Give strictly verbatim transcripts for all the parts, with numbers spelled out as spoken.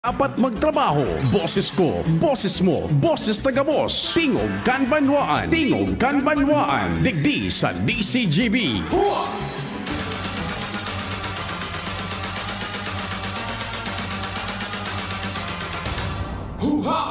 Dapat magtrabaho. Boses ko, boses mo, boses na gabos. Tingog kan Banwaan. Tingog kan Banwaan. Digdi sa D C G B. Huwa! Huha!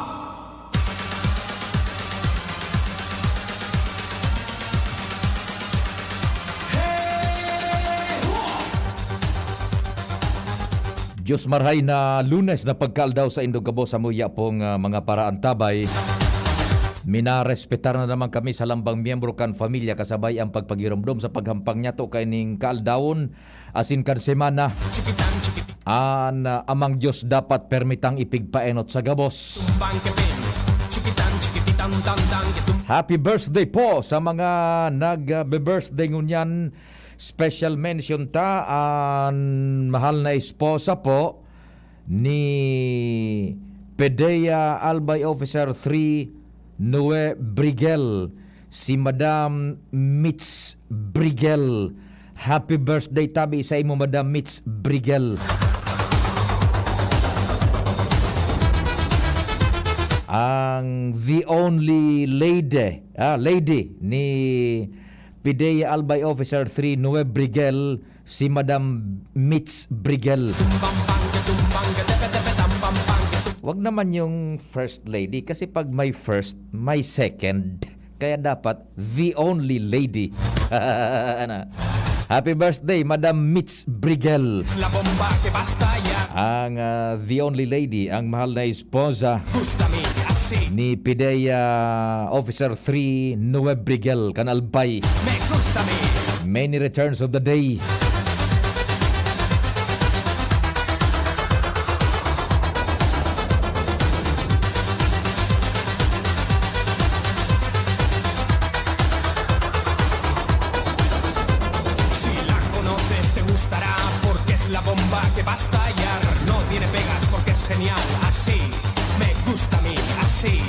Diyos marhay na Lunes na pagkaaldaw sa indog gabos sa muya pong, ah, mga paraantabay. Minarespetar na naman kami sa lambang miyembro kan pamilya kasabay ang pagpagiromdom sa paghampang niya to kaining kaaldawon asin kan semana. An, ah, Amang Diyos dapat permitang ipigpaenot sa gabos. Happy birthday po sa mga nag-birthday ngunyan. Special mention ta an mahal na esposa po ni PDEA Albay Officer three Noe Brigel, si Madam Mitz Brigel. Happy birthday tabi sa imo, Madam Mitz Brigel. Ang the only lady, ah, lady ni PDEA Albay Officer three Noe Brigel, si Madam Mitz Brigel. Wag naman yung first lady, kasi pag may first, may second. Kaya dapat the only lady. Ano? Happy birthday, Madam Mitz Brigel. La bomba que basta ya. Ang, ah, the only lady, ang mahal na esposa Gustami, así. Ni PDEA Officer three Noe Brigel, kan Albay. Me gusta mi. Many returns of the day. Si la conoces te gustará porque es la bomba que va a estallar. No tiene pegas porque es genial. Así me gusta a mí, así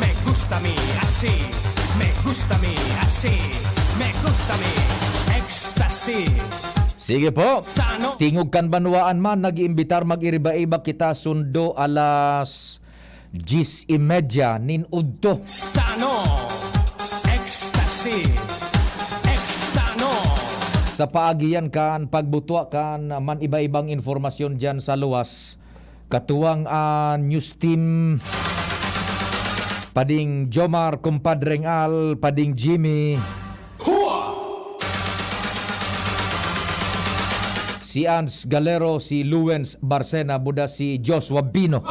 me gusta a mí, así me gusta a mí, así me gusta a mí. Ecstasy. Sige po. Tano. Tingog kan banwaan man, nag-iimbitar, mag-iriba-iba kita, sundo alas diyes y media nin udto. Stano. Ecstasy. Extano. Sa paagian kan pagbutwa kan man iba-ibang informasyon diyan sa luwas, katuwang an news team, Pading Jomar, Kumpadreng Al, Pading Jimmy, Hua! Si Ans Galero, si Luwens Barcena, buda si Joshua Bino.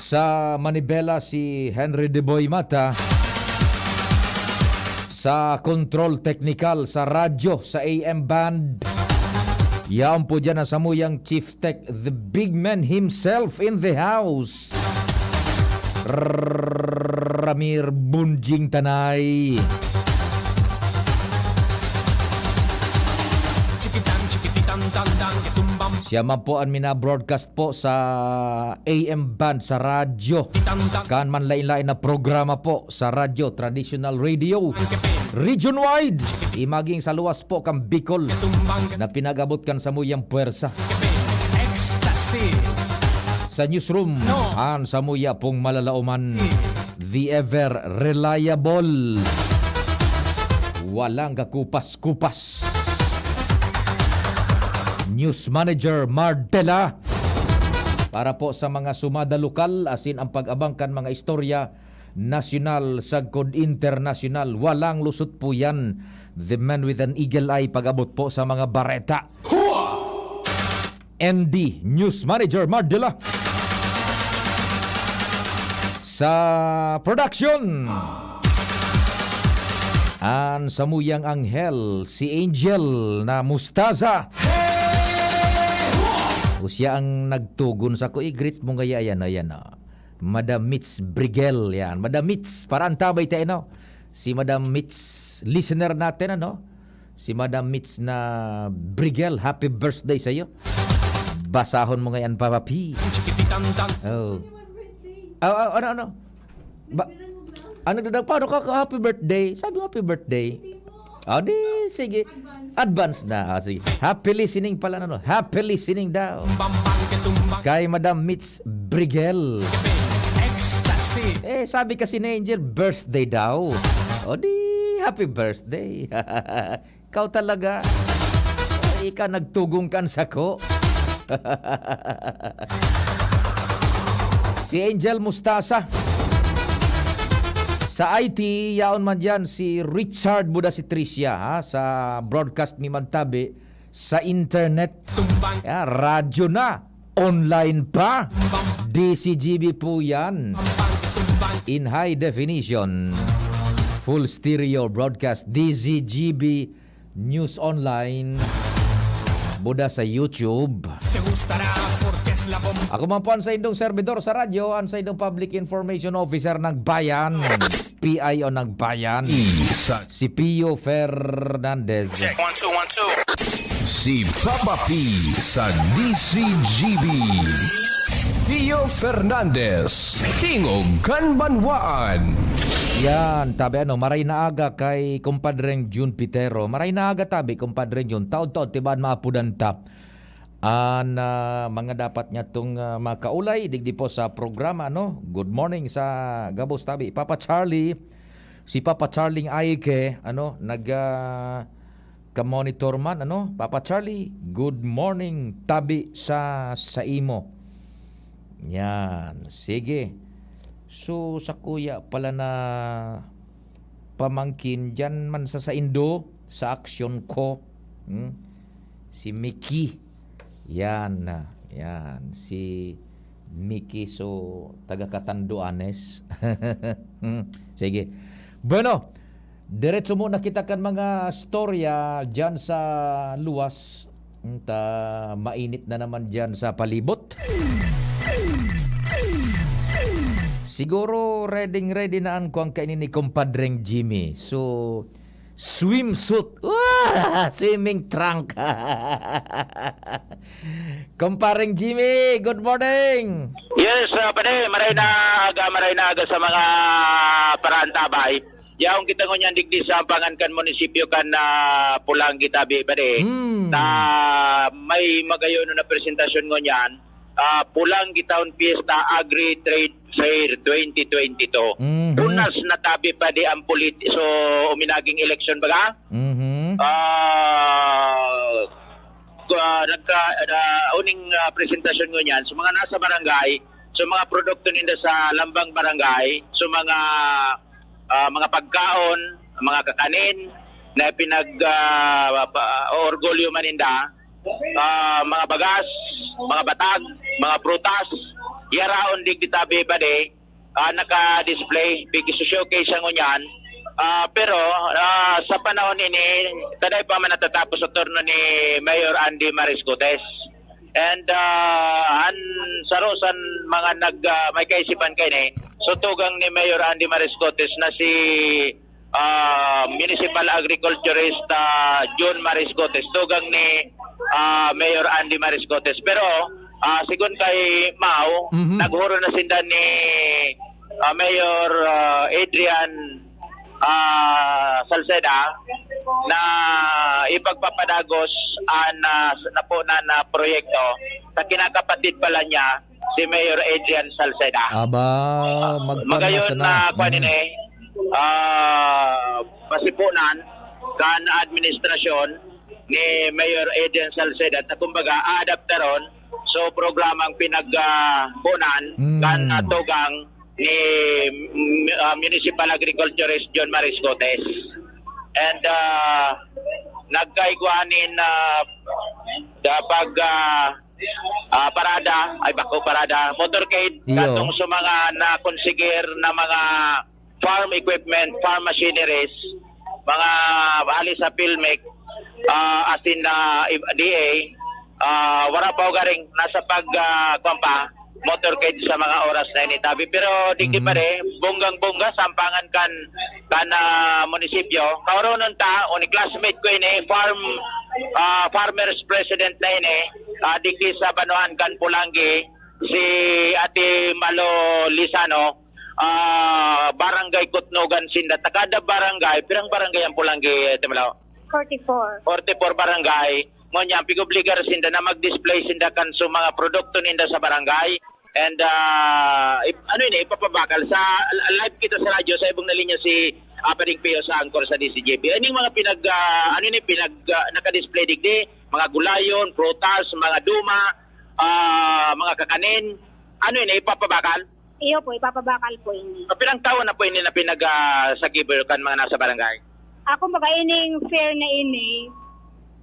Sa manibela, si Henry De Boy Mata. Sa control technical, sa radyo, sa A M band. Yaon po dyan ang samuyang Chief Tech, the big man himself in the house. Ramir Bunjing Tanay. Siya man po an mina-broadcast po sa A M band sa radyo. Kan manlain-lain na programa po sa radyo, traditional radio, region-wide, imaging sa luwas po kan Bicol na pinag-abot kan samuyang puwersa. Ecstasy. Sa newsroom, No. an samuya pong malalaoman, the ever reliable, walang kakupas-kupas, News Manager Mardela. Para po sa mga sumada lokal, asin ang pag-abang kan mga istorya nasyonal sagkod internasyonal, walang lusot po yan. The man with an eagle eye pag-abot po sa mga bareta. N D News Manager Mardela. Sa production, an samuyang anghel, si Angel na Mustaza. O siya ang nagtugon sa ko, i-greet mo ngaya, ayan, ayan, oh. Madam Mitz Brigel, yan. Madam Mitz, para antabay tayo, no? Si Madam Mitz, listener natin, ano? Si Madam Mitz na Brigel, happy birthday sa'yo. Basahon mo ngayon, Papa P. Oh. Oh, oh, ano, ano? Ba, ano daw, paano ka, happy birthday? Sabi mo, happy birthday. Ah, di, sige. Advance na. Ah, sige. Happy listening pala, ano? Happy listening daw. Kay Madam Mitch Brigel. Ecstasy. Eh, sabi kasi ni Angel, birthday daw. O di, happy birthday. Ikaw talaga. Ika nagtugong kan sako. Si Angel Mustasa. Sa I T, yaon man diyan si Richard Buda, si Tricia, ha? Sa broadcast mi magtabi, sa internet. Ya, radyo na, online pa. D C G B po yan. In high definition. Full stereo broadcast, D C G B News Online. Buda sa YouTube. Ako man po ang saindong servidor sa radyo, ang saindong public information officer ng bayan, P I O ng bayan, Isa. Si Pio Fernandez. Check, one, two, one, two. Si Papa P sa D C G B. Pio Fernandez, Tingog kan Banwaan. Yan, tabi ano, maray na aga kay kumpadreng Jun Pitero. Maray na aga tabi, kumpadreng Jun. Taod-taod, tiban maapudan ta. An, ah, mga dapat niya tong, ah, makaulay, digdi po sa programa, no? Good morning sa gabos tabi. Papa Charlie, si Papa Charlie Aike, ano, nag, ah, ka-monitor man, ano? Papa Charlie, good morning, tabi sa, sa imo. Yan, sige. So, sa kuya pala na pamangkin, dyan man sa saindo, sa aksyon ko. Hmm? Si Mickey. Yan, yan. Si Mickey, so, taga Catanduanes. Hmm, sige. Bueno, diretso muna kita kan mga storya dyan sa luwas. Hmm, ta, mainit na naman dyan sa palibot. Siguro, ready-ready na an kuwan kaini ni Kumpadreng Jimmy. So, swimsuit. Wah! Swimming trunk. Kumpareng Jimmy, good morning. Yes, ah, pare, maray na aga, maray na aga sa mga paraantabay. Yaong kita ngunyan digdi sa ampangan kan munisipyo kan, ah, Pulangi, tabi, pare. Hmm. Na may magayon na presentasyon ngunyan, ah, Pulangi Town Fiesta Agri Trade Fair twenty twenty-two. Mhm. Punas na tabi pa di ang politi-, so, uminaging eleksyon baga? Mhm. Ah, ah, nagka-, ah, uning, ah, presentasyon ngunyan, sa mga nasa barangay, sa mga produkto ninda sa lambang barangay, sa mga, ah, mga pagkaon, mga kakanin na pinag, ah, pa-, orgulyo man ninda, ah, mga bagas, mga batag, mga prutas, yaraon digdi tabi pa di, ah, naka-display, big showcase siya ngunyan. Ah, pero, ah, sa panahon ini, taday pa man natatapos sa turno ni Mayor Andy Mariscotes. And, ah, an saro san mga nag, ah, may kaisipan kaini, so tugang ni Mayor Andy Mariscotes na si, ah, Municipal Agriculturist, ah, John Mariscotes, tugang ni, ah, Mayor Andy Mariscotes. Pero, ah, sigon kay Mau, Mhm. naghuro na sinda ni, ah, Mayor, ah, Adrian, ah, Salceda na ipagpapadagos an, ah, napunan na proyekto sa kinakapatid pala niya, si Mayor Adrian Salceda. Aba, magkano Magayon sana? na kuwan Mm. ini, ah, pasipunan kan administrasyon ni Mayor Adrian Salceda na kumbaga aadaptaron so programang pinagpunan Mm. kan, ah, tugang ni, mm, ah, Municipal Agriculturist John Mariscotes. And, ah, nagkaigwanin na kapag, ah, ah, parada, ay bako parada, motorcade, Iyo. katong sa mga nakonsigir na mga farm equipment, farm machineries, mga hali sa Filmec, ah, asin na D A, ah, wala pa garing nasa pag, ah, kwan pa, motorcade sa mga oras na ini, tabi. Pero digdi Mhm. pa rin, bonggang-bongga, sampangan kan, kan, ah, munisipyo. Kaoronon ta, o ni classmate ko ini, farm, ah, farmers president na ini, ah, digdi sa Banuan kan Pulangi, si Ate Malo Lizano, ah, Barangay Kutnogan sinda. Takada barangay, pirang barangay ang Pulangi, Ate Malo? Forty-four. Forty-four barangay. Ngunyan, pig-obligar sinda na mag-display sinda kan su mga produkto ninda sa barangay. And, ah, ip-, ano ini, ipapabakal sa, live kita sa radyo, sa ibong na linya si, ah, Pading Pio sa anchor sa D C J B. Aning mga pinag, ah, ano ini, pinag, ah, naka-display digdi, mga gulayon, prutas, mga duma, ah, mga kakanin. Ano ini, ipapabakal? Iyo po, ipapabakal po ini. Ah, pilang taon na po ini na pinag, ah, sagibo kan mga nasa barangay? Ah, kumbaga, ining fair na ini,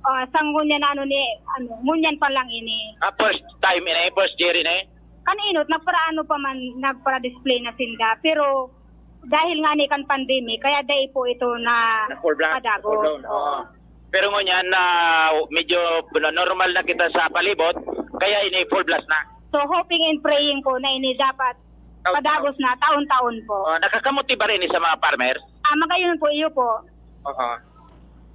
ah, sa ngunyan na ano ni, ano, ngunyan pa lang ini. Ah, first time ini, first year ini? Kan inot, nagparaano pa man, nagpara-display na sinda. Pero dahil nga ni kan pandemic, kaya dai po ito na Na full blast, padagos. Full blown, oo. Oo. Pero ngunyan na medyo normal na kita sa palibot, kaya ini full blast na. So, hoping and praying po na ini dapat Taon-taon. padagos na, taon-taon po. Oh, nakakamotibar ini sa mga farmer? Ah, magayon po, iyo po. Oo.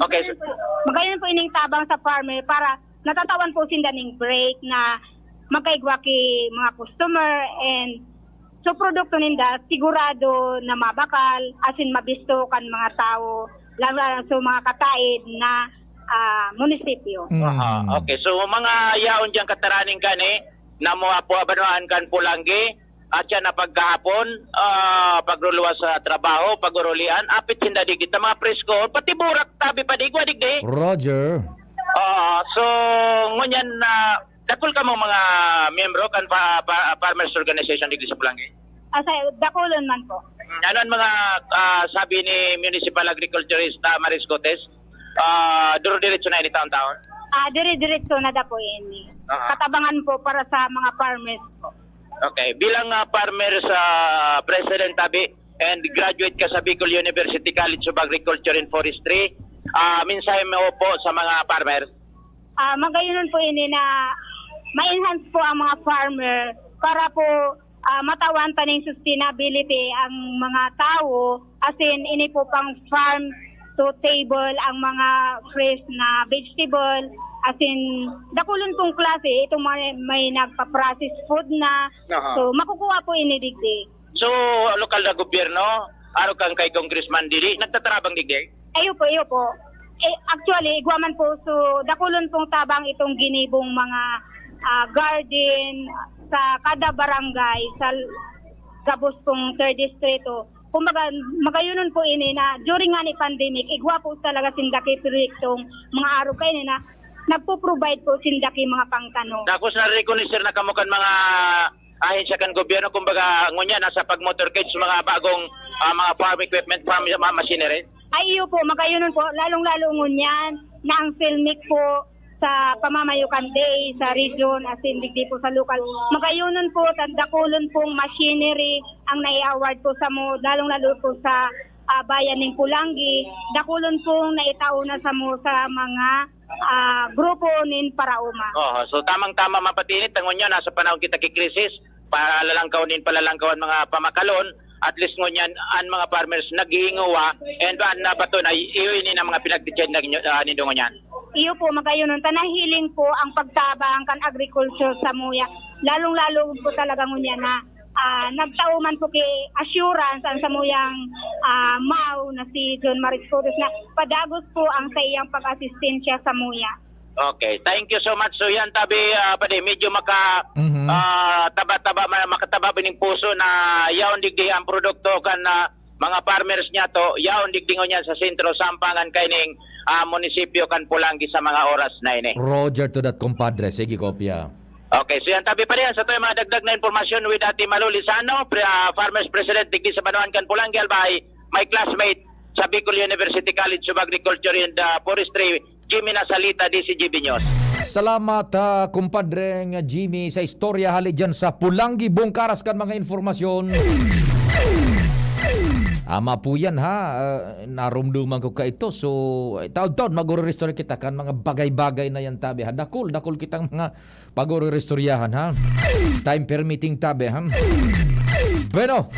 Okay, so Magayon po ining tabang sa farmer para natatawan po sinda ning break na magkaigwa ki mga customer and so produkto ninda sigurado na mabakal, asin mabisto kan mga tawo, lalo na sa mga kataid na, ah, munisipyo. Mm. Aha, okay. So, mga yaon dyan kataraning kani, na mga po abanwaan kan Pulanggi, at siya na pagkahapon, ah, pagruluwas sa trabaho, pag-urulian, apit sinda digdi ta mga presko, pati burak tabi pa digwa digdi. Roger. Ah, so, ngunyan na dakul kamo mga miyembro kan pa, pa, Farmers Organization digdi sa Pulanggi? Ah, sa dakulon man po. Mm, ano ang mga, ah, sabi ni Municipal Agriculturist Damaris Gotes? Ah, duro-diretso na ini taon-taon? Ah, dire-diretso na da po ini. Ah. Katabangan po para sa mga farmers po. Okay. Bilang, ah, farmers, ah, president tabi, and graduate ka sa Bicol University College of Agriculture and Forestry, ah, mensahe mo po sa mga farmers? Ah, magayon po ini na ma-enhance po ang mga farmer para po, ah, matawan ta ning sustainability ang mga tawo, as in, ini po pang farm to table ang mga fresh na vegetable, as in, dakulon pong klase, itong mga may nagpa-process food na. Aha. So, makukuha po ini digdi. So, lokal na gobyerno, arog kan kay Congressman Dili, nagtatarabang digdi? Ayo po, ayo po. Eh, actually, igwa man po, so, dakulon pong tabang itong ginibong mga, ah, garden sa kada barangay, sa l-, gabos pong third distrito. Kumbaga, magayonon po ini na during nga ni pandemic, igwa po talaga sinda ki proyektong mga arog kaini na nagpo-provide po sinda ki mga pangtanom. Tapos na-reconnoisseur na kamo kan mga ahensya kan gobyerno, kumbaga, ngunyan, nasa pag-motorcade sa mga bagong, ah, mga farm equipment, farm ma-, machinery? Ay, iyo po, magayonon po, lalong-lalo ngunyan na ang Filmic po sa pamamayo kan D A sa region, as in, digdi po sa lokal. Magayonon po, ta dakulon pong machinery ang nai-award po samo, lalong-lalo po sa, ah, bayan nin Pulanggi. Dakulon pong naitao na samo sa mga, ah, grupo nin paraoma. Oo, so tamang-tama man pati ini, ta ngunyan, nasa panahon kita ki krisis, palalangkaw nin palalangkaw an mga pamakalon, at least ngunyan, an mga farmers naghihingowa, and an nabaton ay iyo ini na mga pinagtitihan na ninyo, ah, nindo ngunyan. Iyo po, magayonon ta nahiling po ang pagtabang kan agriculture samuya, lalong-lalo po talaga ngunyan na, ah, nagtao man po ki assurance ang samuyang, ah, MAO na si John Maris Codes na padagos po ang sa iyang pag-asistensya samuya. Okay, thank you so much. So yan, tabi, ah, padi, medyo maka, Mhm. ah, taba-taba, ma-, makataba bining puso na yaon digdi ang produkto kan, ah, mga farmers niya to, yaon digdi ngunyan sa sentro, sampangan kaining, ah, munisipyo kan Pulanggi sa mga oras na ini. Roger to that, compadre. Sige, kopya. Okay, so yan, tabi pa riyan sa to yung mga dagdag na impormasyon with Ate Malu Lizano, pre-, ah, Farmers President digdi sa Banwaan kan Pulanggi, Albay, my classmate sa Bicol University College of Agriculture and, ah, Forestry, Jimmy Nasalita, D C G B News. Salamat, ah, kumpadreng Jimmy, sa istorya hali dyan sa Pulanggi. Bungkaras kan mga informasyon. Ama po yan, ha. Ah, narumduman ko ka ito. So, eh, taon-taon, mag-restore kita kan mga bagay-bagay na yan, tabi, ha. Dakul, dakul kitang mga pag-restore-yahan, ha. Time permitting, tabi, ha. Bueno,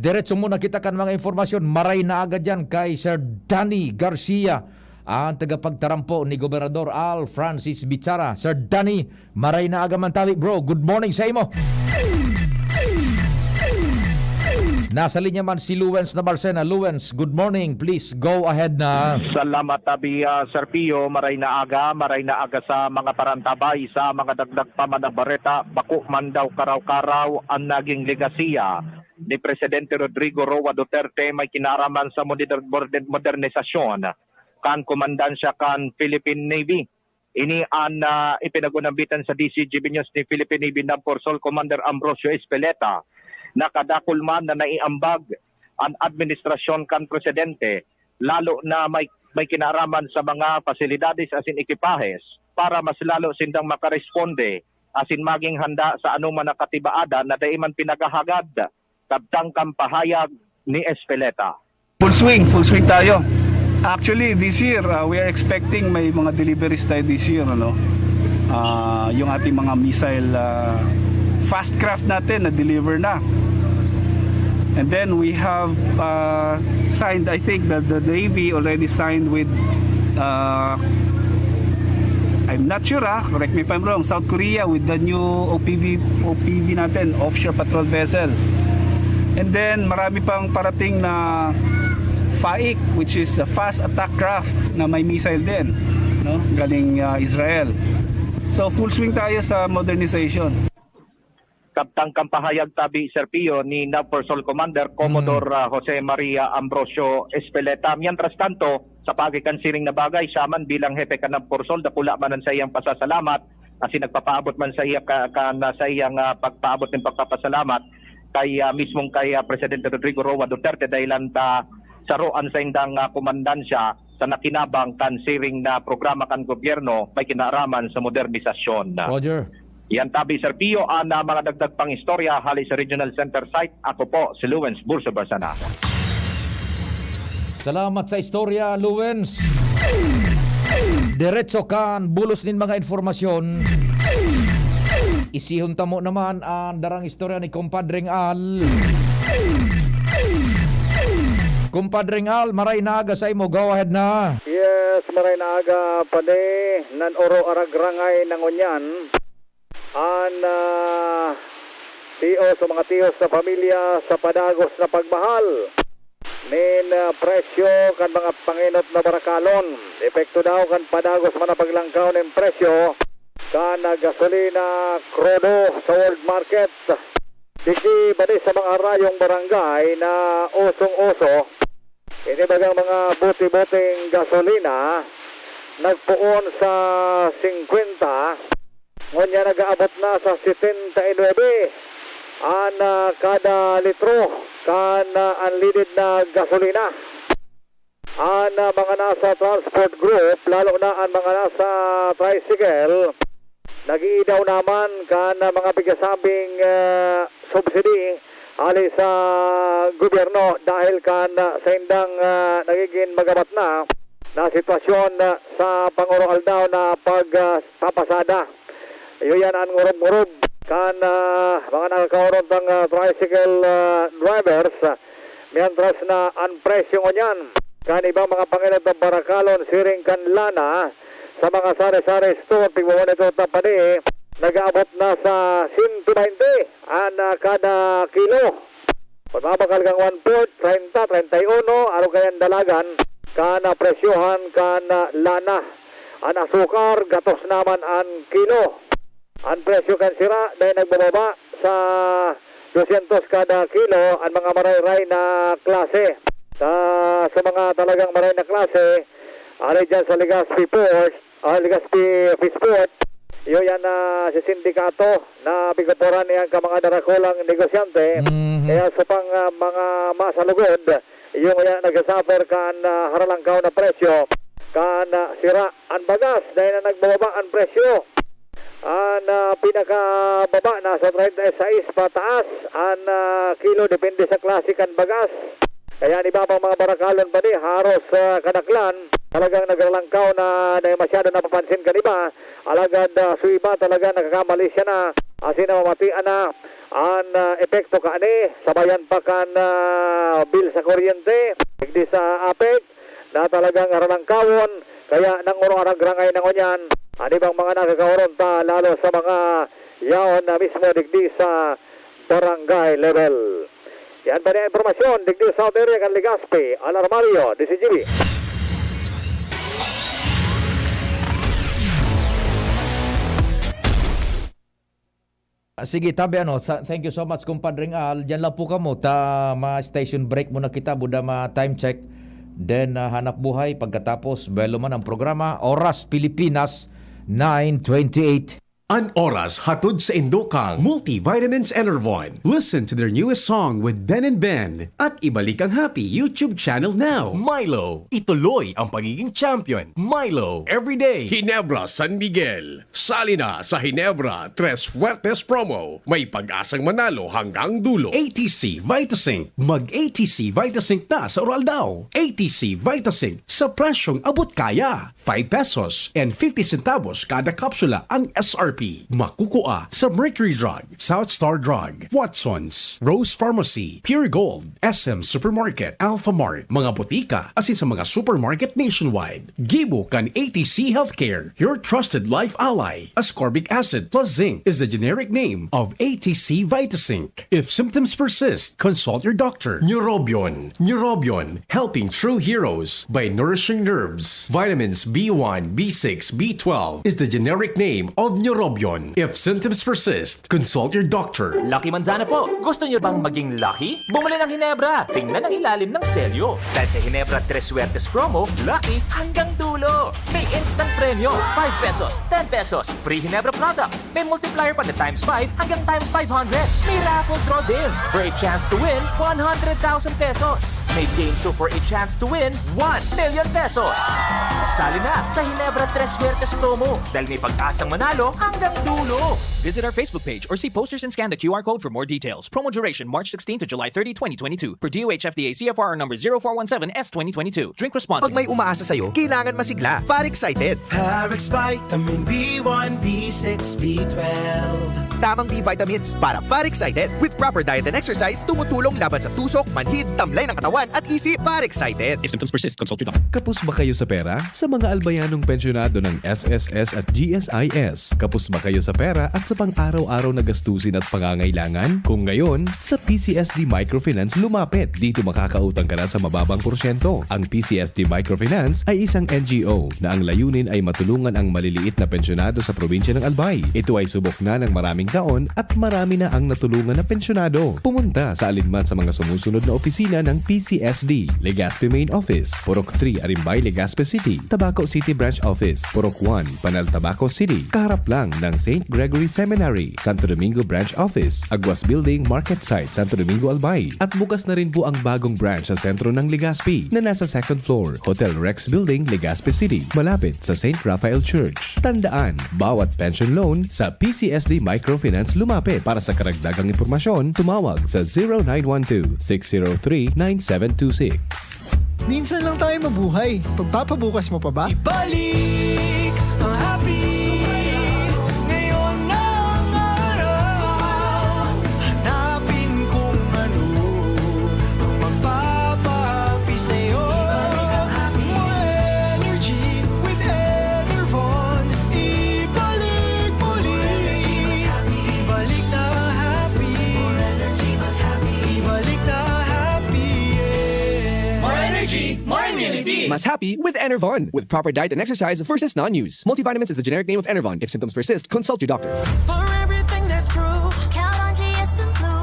diretso muna kita kan mga informasyon. Maray na agad yan kay Sir Danny Garcia, ang tagapagtarampo ni Gobernador Al Francis Bichara. Sir Danny, maray na aga man tabi, bro. Good morning sa imo. Nasa linya man si Luwens na Marcena. Luwens, good morning. Please go ahead na. Salamat, Abi, ah, Sir Pio. Maray na aga, maray na aga sa mga parantabay, sa mga dagdag pa man na bareta. Bako man daw karaw-karaw an naging legasiya ni Presidente Rodrigo Roa Duterte may kinaaraman sa moder-, moder-, modernisasyon kan komandansya kan Philippine Navy. Ini an, ah, ipinag-unambitan sa D Z G B News ni Philippine Navy Navcorsol Commander Ambrosio Espeleta. Nakadakul man na naiambag an administrasyon kan presidente, lalo na may, may kinaaraman sa mga pasilidades asin ekipahes para mas lalo sindang makaresponde asin maging handa sa anoman na katibaadan na dai man pinaghahagad, kabtang kan pahayag ni Espeleta. Full swing, full swing tayo. Actually, this year, uh, we are expecting may mga deliveries tayo this year, ano? Ah, yung ating mga missile, ah, fast craft natin, na-deliver na. And then we have, uh, signed, I think that the Navy already signed with, uh, I'm not sure, ah, correct me if I'm wrong, South Korea with the new O P V, O P V natin, offshore patrol vessel. And then, marami pang parating na FAIC, which is a fast attack craft na may missile din, no? Galing, ah, Israel. So, full swing tayo sa modernization. Kabtang kan pahayag tabi, Sir Pio, ni Navcorsol Commander Commodore, Mm. ah, Jose Maria Ambrosio Espeleta. Mientras tanto, sa paagi kan siring na bagay, siya man bilang hepe kan Navcorsol, dakula man an saiyang pasasalamat, asin nagpapaabot man sa iya ka, ka, na sa iyang, ah, pagpaabot nin pagpapasalamat kay, ah, mismong kay, ah, Presidente Rodrigo Roa Duterte, dahilan ta saro an saindang, ah, komandansya sa nakinabang kan siring na programa kan gobyerno may kinaaraman sa modernisasyon. Roger. Yan tabi, Sir Pio, an, ah, mga dagdag pang istorya hali sa Regional Center Site. Ako po si Lawrence Burso Barsana. Salamat sa istorya, Lawrence. Diretso kan bulos nin mga informasyon. Isihon ta mo naman an darang istorya ni Compadreng Al. Compadreng Al, maray na aga sa imo. Go ahead na. Yes, maray na aga, padi. Nan oro aragrangay na ngunyan an, ah, tiyo sa mga tiyo sa pamilya sa padagos na pagmahal nin, ah, presyo kan mga pangenot na barakalon. Epekto daw kan padagos man na paglangkaw nin presyo kan, ah, gasolina krudo sa world market. Digdi bani sa mga harayong barangay na usong-uso, ini bagang mga bote-boteng gasolina nagpoon sa singkwenta, ngunyan nag-aabot na sa setenta y nuebe an, ah, kada litro kan, ah, unleaded na gasolina. An, ah, mga nasa transport group, lalo na an mga nasa tricycle, nag-iidaw naman kan, ah, mga pigasabing, ah, subsidy hali sa gobyerno dahil kan, ah, saindang, ah, nagigin magabat na na sitwasyon, ah, sa pangoroaldaw na pag, ah, papasada. Iyo yan an ngurob-ngurob kan, ah, mga nakakaoron tang, ah, tricycle, ah, drivers, ah, mientras na an presyo ngunyan kan ibang mga pangenot na barakalon siring kan lana sa mga sari-sari store, pigmamonitor ta padi, nag-aabot na sa sento baynte an, ah, kada kilo. Kun mabakal kang one-fourth, treinta, treinta y uno, arog kayang dalagan kan, ah, presyohan kan, ah, lana. An asukar, gatos naman an kilo. An presyo kan sira dai nagbababa sa dosyentos kada kilo, an mga marayray na klase. Sa, sa mga talagang maray na klase, ari diyan sa Legazpi Port, ah, Legazpi Fish Port, iyo yan na si sindikato na pigkukuran niyan ka mga darakulang negosyante. Mhm. Kaya sa pang, ah, mga masalugod, iyo yan nagsasuffer kan, ah, haralangkaw na presyo, kan, ah, sira an bagas, dahil na nagbababa an presyo. An, ah, pinakababa nasa treinta y seis pataas an, ah, kilo, depende sa klase kan bagas. Kaya an iba pang mga barakalon padi, haros, ah, kadaklan, talagang nagralangkaw na, na masyado napapansin kan iba. Alagad, ah, sa iba talaga nakakamali siya na, asin namamatian na an, ah, epekto kaini, sabayan pa kan, ah, bill sa kuryente, digdi sa APEC, na talagang ralangkawon, kaya nanguro-aragrangay na ngunyan an ibang mga nakakaoron ta, lalo sa mga yaon na mismo digdi sa barangay level. Yan pa rin ang impormasyon, digdi sa South Area kan Legazpi, Alarmario, D C G B. Ah, sige, tabi, ano, sa, thank you so much, Kumpadring Al. Diyan lang po kamo, ta, ma-station break muna kita, buda ma-time check. Then, ah, hanap buhay, pagkatapos, belo man ang programa, Oras Pilipinas, nine twenty-eight. An oras hatod sa indokang Multivitamins Enervon. Listen to their newest song with Ben and Ben. At ibalik ang Happy YouTube channel now. Milo, ituloy ang pagiging champion. Milo, everyday. Ginebra San Miguel. Sali na sa Ginebra Tres Fuertes Promo. May pag-asang manalo hanggang dulo. A T C Vitasync. Mag A T C Vitasync na sa oral daw. A T C Vitasync sa presyong abot kaya. Five pesos and fifty centavos kada kapsula ang S R P. Makukua sa Mercury Drug, South Star Drug, Watsons, Rose Pharmacy, Pure Gold, S M Supermarket, Alphamart, mga botika, asin sa mga supermarket nationwide. Gibo kan A T C Healthcare, your trusted life ally. Ascorbic acid plus zinc is the generic name of A T C Vitasync. If symptoms persist, consult your doctor. Neurobion. Neurobion, helping true heroes by nourishing nerves. Vitamins B one, B six, B twelve is the generic name of Neurobion. If symptoms persist, consult your doctor. Lucky Manzana po! Gusto niyo bang maging lucky? Bumili ng Hinebra! Tingnan ang ilalim ng selyo. Dahil sa Hinebra Tres Suertes Promo, lucky hanggang dulo! May instant premyo, five pesos, ten pesos, free Hinebra products, may multiplier pa na times five hanggang times five hundred. May raffle draw din for a chance to win one hundred thousand pesos. May game two for a chance to win one million pesos. Sali na sa Hinebra Tres Suertes Promo dahil may pag-asang manalo hanggang dulo. Visit our Facebook page or see posters and scan the Q R code for more details. Promo duration March sixteen to July thirty, twenty twenty-two. Per D O H F D A C F R number zero four one seven S twenty twenty-two. Drink responsibly. Pag may umaasa sa'yo, kailangan masigla. Far Excited. Parex Vitamin B one, B six, B twelve. Tamang B vitamins para Far Excited. With proper diet and exercise, tumutulong laban sa tusok, manhid, tamlay ng katawan at isip. Far Excited. If symptoms persist, consult your doctor. Kapos ba kayo sa pera? Sa mga albayanong pensyonado ng S S S at G S I S, kapos ba kayo sa pera at sa pang-araw-araw na gastusin at pangangailangan? Kung gayon, sa P C S D Microfinance lumapit. Dito makakautang ka na sa mababang porsyento. Ang P C S D Microfinance ay isang N G O na ang layunin ay matulungan ang maliliit na pensyonado sa probinsya ng Albay. Ito ay subok na ng maraming taon at marami na ang natulungan na pensyonado. Pumunta sa alinman sa mga sumusunod na opisina ng P C S D: Legazpi Main Office, Purok three, Arimbay, Legazpi City; Tabaco City Branch Office, Purok one, Panal, Tabaco City, kaharap lang ng Saint Gregory Seminary; Santo Domingo Branch Office, Aguas Building, Market Site, Santo Domingo, Albay. At bukas na rin po ang bagong branch sa sentro ng Legazpi, na nasa second floor, Hotel Rex Building, Legazpi City, malapit sa Saint Raphael Church. Tandaan, bawat pension loan sa P C S D Microfinance lumapit. Para sa karagdagang impormasyon, tumawag sa zero nine one two, six zero three, nine seven two six. Minsan lang tayo mabuhay. Pagpapabukas mo pa ba? Ibalik ang happy. Ngayon na ang araw. Hanapin kung ano ang magpapahappy sa'yo. More energy with Enervon. Ibalik muli. Ibalik na happy. Ibalik na happy, yeah. More energy, more immunity. Mas happy with Enervon. With proper diet and exercise versus non-use. Multivitamins is the generic name of Enervon. If symptoms persist, consult your doctor. For everything that's true, count on G S M Blue.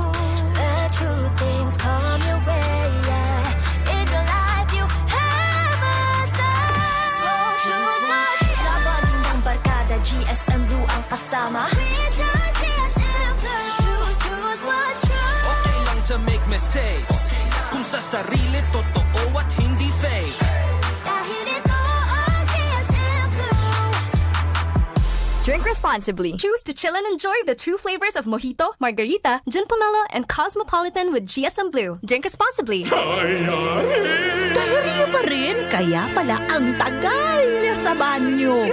Let true things come your way, yeah. In your life, you have a say. So choose what. Sa bonding ng barkada, G S M Blue ang kasama. We just G S M Blue. Choose, choose what's true. Okay lang to make mistakes. Kung sa sarili, totoo at hindi fake. Dahil ito ang G S M Blue. Drink responsibly. Choose to chill and enjoy the true flavors of mojito, margarita, gin pomelo, and cosmopolitan with G S M Blue. Drink responsibly. Diarrhea pa rin? Kaya pala ang tagal niya sa banyo.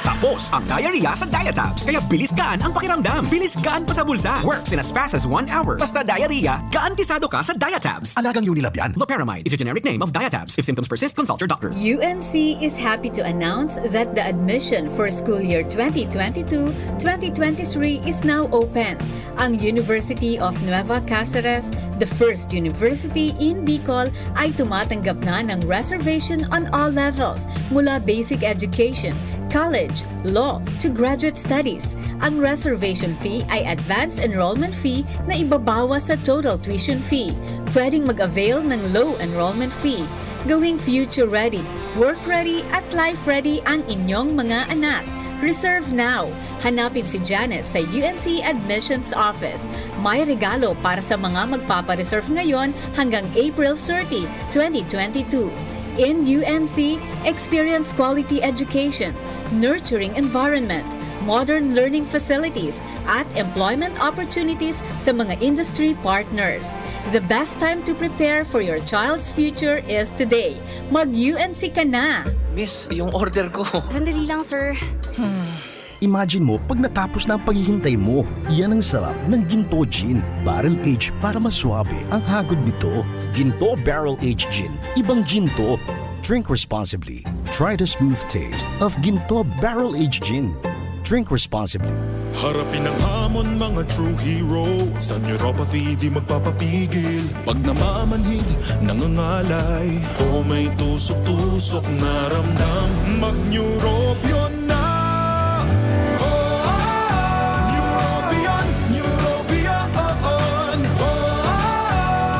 Tap Boss, ang diarrhea sa Diatabs. Kaya bilis gaan ang pakiramdam. Bilis gaan pa sa bulsa. Works in as fast as one hour. Basta diarrhea, garantisado ka sa Diatabs. Alagang Unilab yan. Loperamide is a generic name of Diatabs. If symptoms persist, consult your doctor. U N C is happy to announce that the admission for school year twenty twenty-two twenty twenty-three is now open. Ang University of Nueva Cáceres, the first university in Bicol, ay tumatanggap na ng reservation on all levels, mula basic education, college, law, to graduate studies. Ang reservation fee ay advance enrollment fee na ibabawas sa total tuition fee. Pwedeng mag-avail ng low enrollment fee. Gawing future ready, work ready, at life ready ang inyong mga anak. Reserve now! Hanapin si Janice sa U N C Admissions Office. May regalo para sa mga magpapareserve ngayon hanggang April thirty, twenty twenty-two. In U N C, experience quality education, nurturing environment, modern learning facilities, at employment opportunities sa mga industry partners. The best time to prepare for your child's future is today. Mag-U N C ka na! Miss, yung order ko. Sandali lang, sir. Imagine mo pag natapos na ang paghihintay mo. Yan ang sarap ng Ginto Gin. Barrel age para mas suabe ang hagod nito. Ginto Barrel Aged Gin. Ibang gin to. Drink responsibly. Try the smooth taste of Ginto Barrel Aged Gin. Drink responsibly. Harapin ang hamon, mga true hero. Sa neuropathy di magpapapigil. Pag namamanhid, nangangalay, o may tusok-tusok na ramdam, mag-Neurobion na! Oh, Neurobion, Neurobion, oh, oh.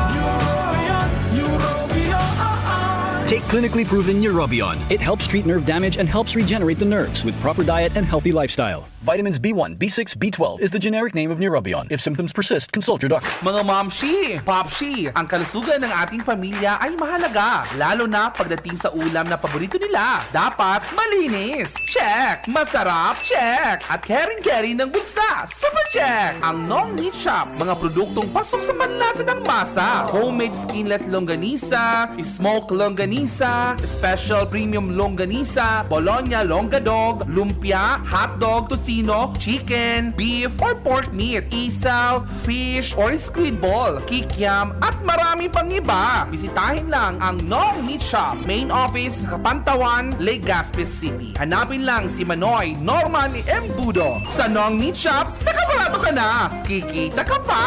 Neurobion, Neurobion, oh, oh. Take clinically proven Neurobion. It helps treat nerve damage and helps regenerate the nerves with proper diet and healthy lifestyle. Vitamins B one, B six, B twelve is the generic name of Neurobion. If symptoms persist, consult your doctor. Mga momshi, popshi, ang kalusugan ng ating pamilya ay mahalaga, lalo na pagdating sa ulam na paborito nila. Dapat malinis. Check! Masarap. Check! At caring-caring ng bulsa. Super check! Ang Nong Meat Shop, mga produktong pasok sa panlasa ng masa. Homemade skinless longganisa, smoke longganisa, special premium longganisa, Bologna longadog, lumpia, hotdog, tocino, chicken, beef, or pork meat, isaw, fish, or squid ball, kikiam, at marami pang iba. Bisitahin lang ang Nong Meat Shop, main office, Kapantawan, Legazpi City. Hanapin lang si Manoy Norman Embudo. Sa Nong Meat Shop, nakabarato ka na! Kikita ka pa!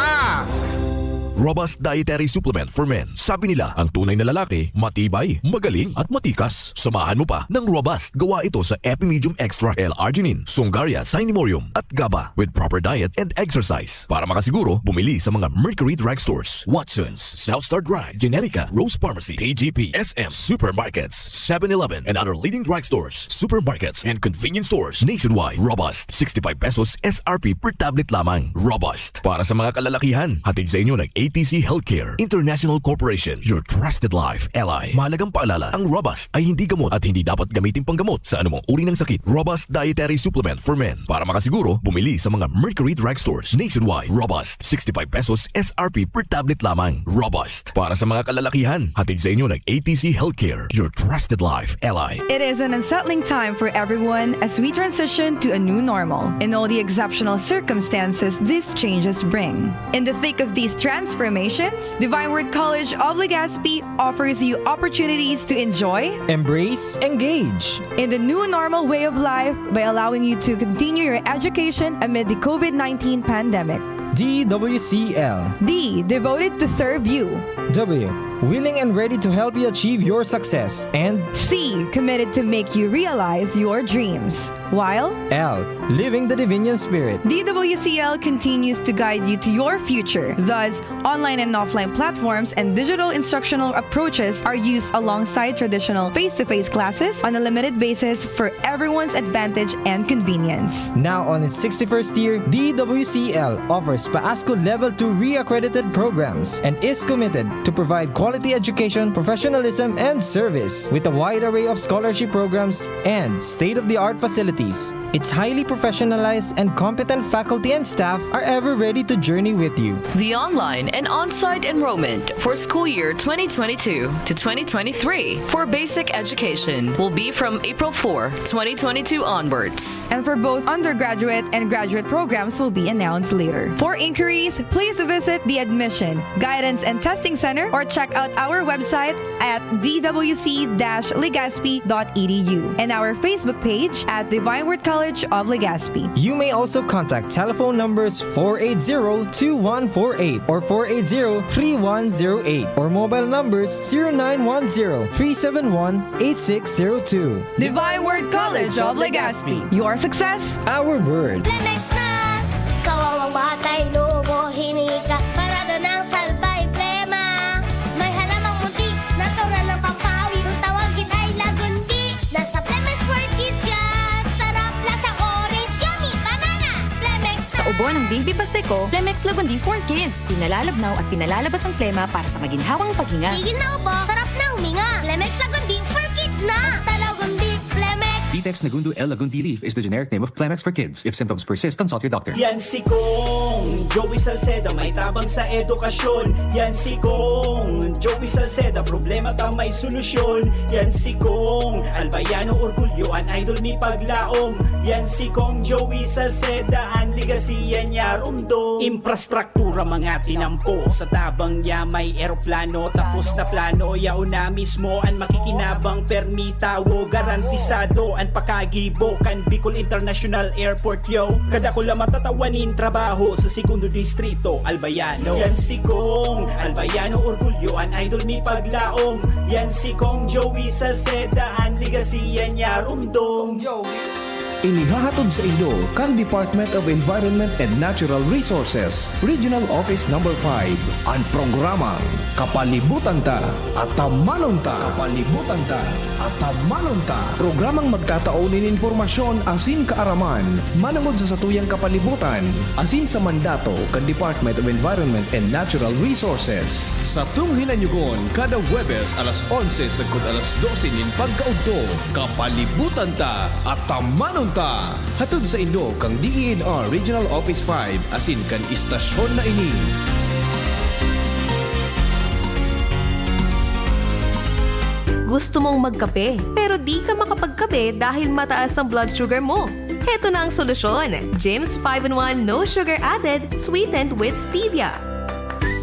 Robust Dietary Supplement for Men. Sabi nila, ang tunay na lalaki, matibay, magaling, at matikas. Samahan mo pa ng Robust. Gawa ito sa Epimedium Extra L-Arginine, Sungaria, Cinemorium, at GABA with proper diet and exercise. Para makasiguro, bumili sa mga Mercury Drug Stores, Watson's, South Star Drug, Generica, Rose Pharmacy, T G P, S M, supermarkets, seven eleven, and other leading drug stores, supermarkets, and convenience stores nationwide. Robust, sixty-five pesos S R P per tablet lamang. Robust. Para sa mga kalalakihan, hatid sa inyo ng A T C Healthcare International Corporation, your trusted life ally. Mahalagang paalala, ang Robust ay hindi gamot at hindi dapat gamitin panggamot sa anumang uri ng sakit. Robust Dietary Supplement for Men. Para makasiguro, bumili sa mga Mercury Drug Stores nationwide. Robust, sixty-five pesos S R P per tablet lamang. Robust. Para sa mga kalalakihan, hatid sa inyo ng A T C Healthcare, your trusted life ally. It is an unsettling time for everyone as we transition to a new normal and all the exceptional circumstances these changes bring. In the thick of these transformations, Divine Word College of Legazpi offers you opportunities to enjoy, Embrace, engage. in the new normal way of life by allowing you to continue your education amid the COVID nineteen pandemic. D W C L. D, devoted to serve you. W, willing and ready to help you achieve your success. And C, committed to make you realize your dreams. While L, living the Divinian Spirit. D W C L continues to guide you to your future. Thus, online and offline platforms and digital instructional approaches are used alongside traditional face-to-face classes on a limited basis for everyone's advantage and convenience. Now on its sixty-first year, D W C L offers PAASCU Level two re-accredited programs and is committed to provide quality education, professionalism, and service. With a wide array of scholarship programs and state-of-the-art facilities, its highly professionalized and competent faculty and staff are ever ready to journey with you. The online and on-site enrollment for school year twenty twenty-two to twenty twenty-three for basic education will be from April fourth, twenty twenty-two onwards. And for both undergraduate and graduate programs will be announced later. For inquiries, please visit the Admission, Guidance and Testing Center or check out our website at d w c dash legazpi dot e d u and our Facebook page at Divine Word College of Legazpi. You may also contact telephone numbers four eight zero two one four eight or four eight zero three one zero eight or mobile numbers zero nine one zero three seven one eight six zero two. Divine Word College of Legazpi. Your success, our word. Plemex na! Kawawang batay, lubo, hinika, parada ng salbay, plema. May halamang munti, natural ng pampawi. Kung tawagin ay lagundi, nasa Plemex for Kids yan. Sarap, lasa, orange, yummy, banana. Plemex Sa na! Ubo ng Baby Pasteco, Plemex Lagundi for Kids. Pinalalabnaw at pinalalabas ang plema para sa maginhawang paghinga. Tigil na ubo, sarap na huminga. Plemex Lagundi for Kids na! Basta Lagundi, Plemex! Vitex Nagundo L Lagundi Leaf is the generic name of Plemex for Kids. If symptoms persist, consult your doctor. Yan si Kong Joey Salceda, may tabang sa edukasyon. Yan si Kong Joey Salceda, problema ta may solusyon. Yan si Kong Albayano, orgulyo an idol mi paglaom. Yan si Kong Joey Salceda, an ligasiya niya rumdom. Imprastrak- tura mga tinampo. Sa tabang niya may eroplano, tapos na plano, yaon na mismo an makikinabang. Permi tawo, garantisado an pakagibo kan Bicol International Airport, yo. Kadakula matatawa nin trabaho sa Segundo Distrito, Albayano. Yan si Kong Albayano, orgulyo an idol mi paglaom. Yan si Kong Joey Salceda, an ligasiya niya rumdom. Inihahatod saindo kan Department of Environment and Natural Resources, Regional Office Number five, an programang Kapalibutan Ta, Atamanon Ta. Kapalibutan Ta, Atamanon Ta. Programang magtatao nin impormasyon asin kaaraman manongod sa satuyang kapalibutan asin sa mandato kan Department of Environment and Natural Resources. Satong hinanyugon kada Huwebes alas onse sagkod alas dose nin pagkaudto. Kapalibutan Ta, Atamanon Ta! Hatod saindo kan D E N R Regional Office five asin kan istasyon na ini. Gusto mong magkape, pero di ka makapagkape dahil mataas ang blood sugar mo? Heto na ang solusyon, Jims five in one No Sugar Added, sweetened with stevia.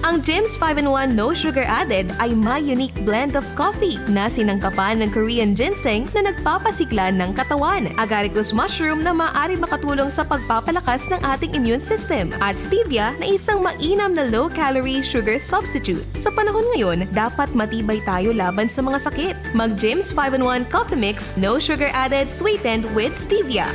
Ang Jims five in one No Sugar Added ay may unique blend of coffee na sinangkapan ng Korean ginseng na nagpapasigla ng katawan, agaricus mushroom na maaari makatulong sa pagpapalakas ng ating immune system, at stevia na isang mainam na low-calorie sugar substitute. Sa panahon ngayon, dapat matibay tayo laban sa mga sakit. Mag Jims five in one Coffee Mix, no sugar added, sweetened with stevia.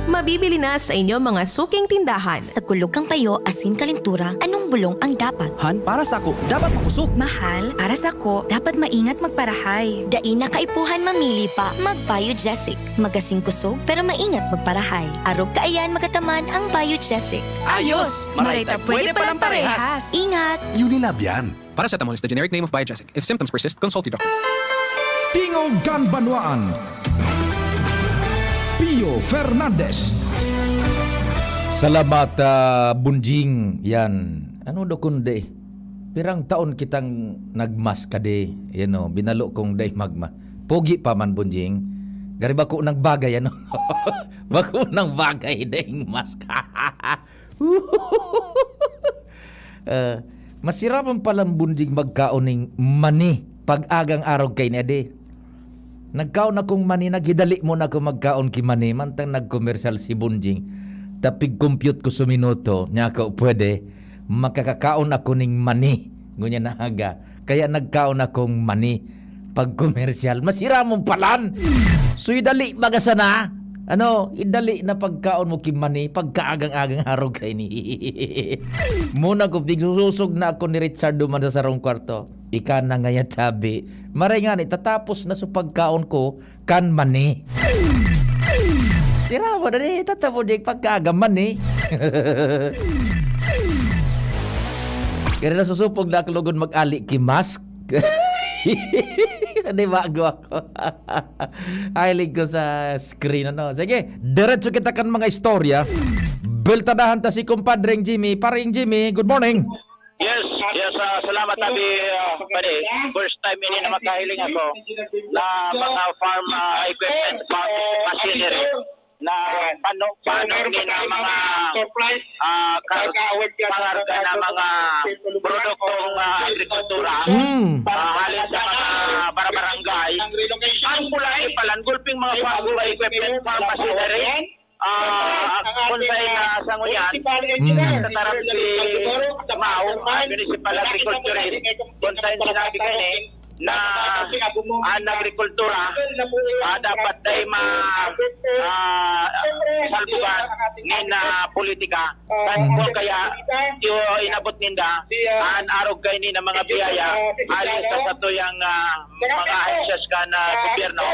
Mabibili na sa inyong mga suking tindahan. Sa kulog kan payo asin kalentura, anong bulong ang dapat? Han, para sako, dapat makosog. Mahal, para sako, dapat maingat magparahay. Dai na kaipuhan mamili pa, mag Biogesic. Magasin kosog, pero maingat magparahay. Arog kaiyan magataman ang Biogesic. Ayos! Maray ta pwede palang parehas! Ingat! Unilab yan. Paracetamol is the generic name of Biogesic. If symptoms persist, consult your doctor. Tingog kan Banwaan. Pio Fernandez. Salamat, ah, Bunjing. Yan. Ano do kundi? Pirang taon kitang nagmask kadi. Yan o, binalo kong dai magma-, pogi pa man, Bunjing. Gari bako nang bagay, ano? Bako nang bagay, daing mask. Ah, masiraman palang Bunjing magkaon ning mani pag agang araw kaini, adi. Nagkaon akong mani, naghidali muna ako magkaon ki mani, mantang nagkomersyal si Bunjing. Tapig-compute ko sa minuto, niya ako, pwede, makakakaon ako ning mani. Ngunyan na aga. Kaya nagkaon akong mani. Pag komersyal, masira mong palan. So, idali baga sana. Ano, idali na pagkaon mo ki mani, pagkaagang-agang araw kaini. Muna ko, pigsusog na ako ni Richard duman sa sarong kwarto. Ika na ngaya, sabi. Maray nga ni, tatapos na sa pagkaon ko, kan mani. Tira mo na ni, tatapos di pagkaaga mani. Kaya nasusupog na ako lugod mag-ali ki mask. Di ba, ako? Hiling ko sa screen, ano? Sige, diretso kita kan mga istorya. Bultadahan ta si Kumpadreng Jimmy. Pareng Jimmy, good morning. Yes, yes, ah, salamat, Abi, ah, pare. First time ini na makahiling ako na mga farm, ah, equipment, farm machinery na pano-, pano ni na mga, ah, kar-, pangarga na mga produktong, ah, agrikultura. Mm. Ah, halin sa mga barabarangay. Ang kulay pala, ang gulping mga farm equipment, farm machinery. Ah, kung sa ina sa ngunyan, Mm. sa tarang si Mao, ang municipal agriculturist, kung sa sinabi ko ni, na ang agrikultura, ah, dapat ay ma, ah, salbugan ni na politika. Kan po kaya, iyo inabot ninda, an arog kaini na mga biyaya, halin sa satuyang, ah, mga ahensyas kan gobyerno,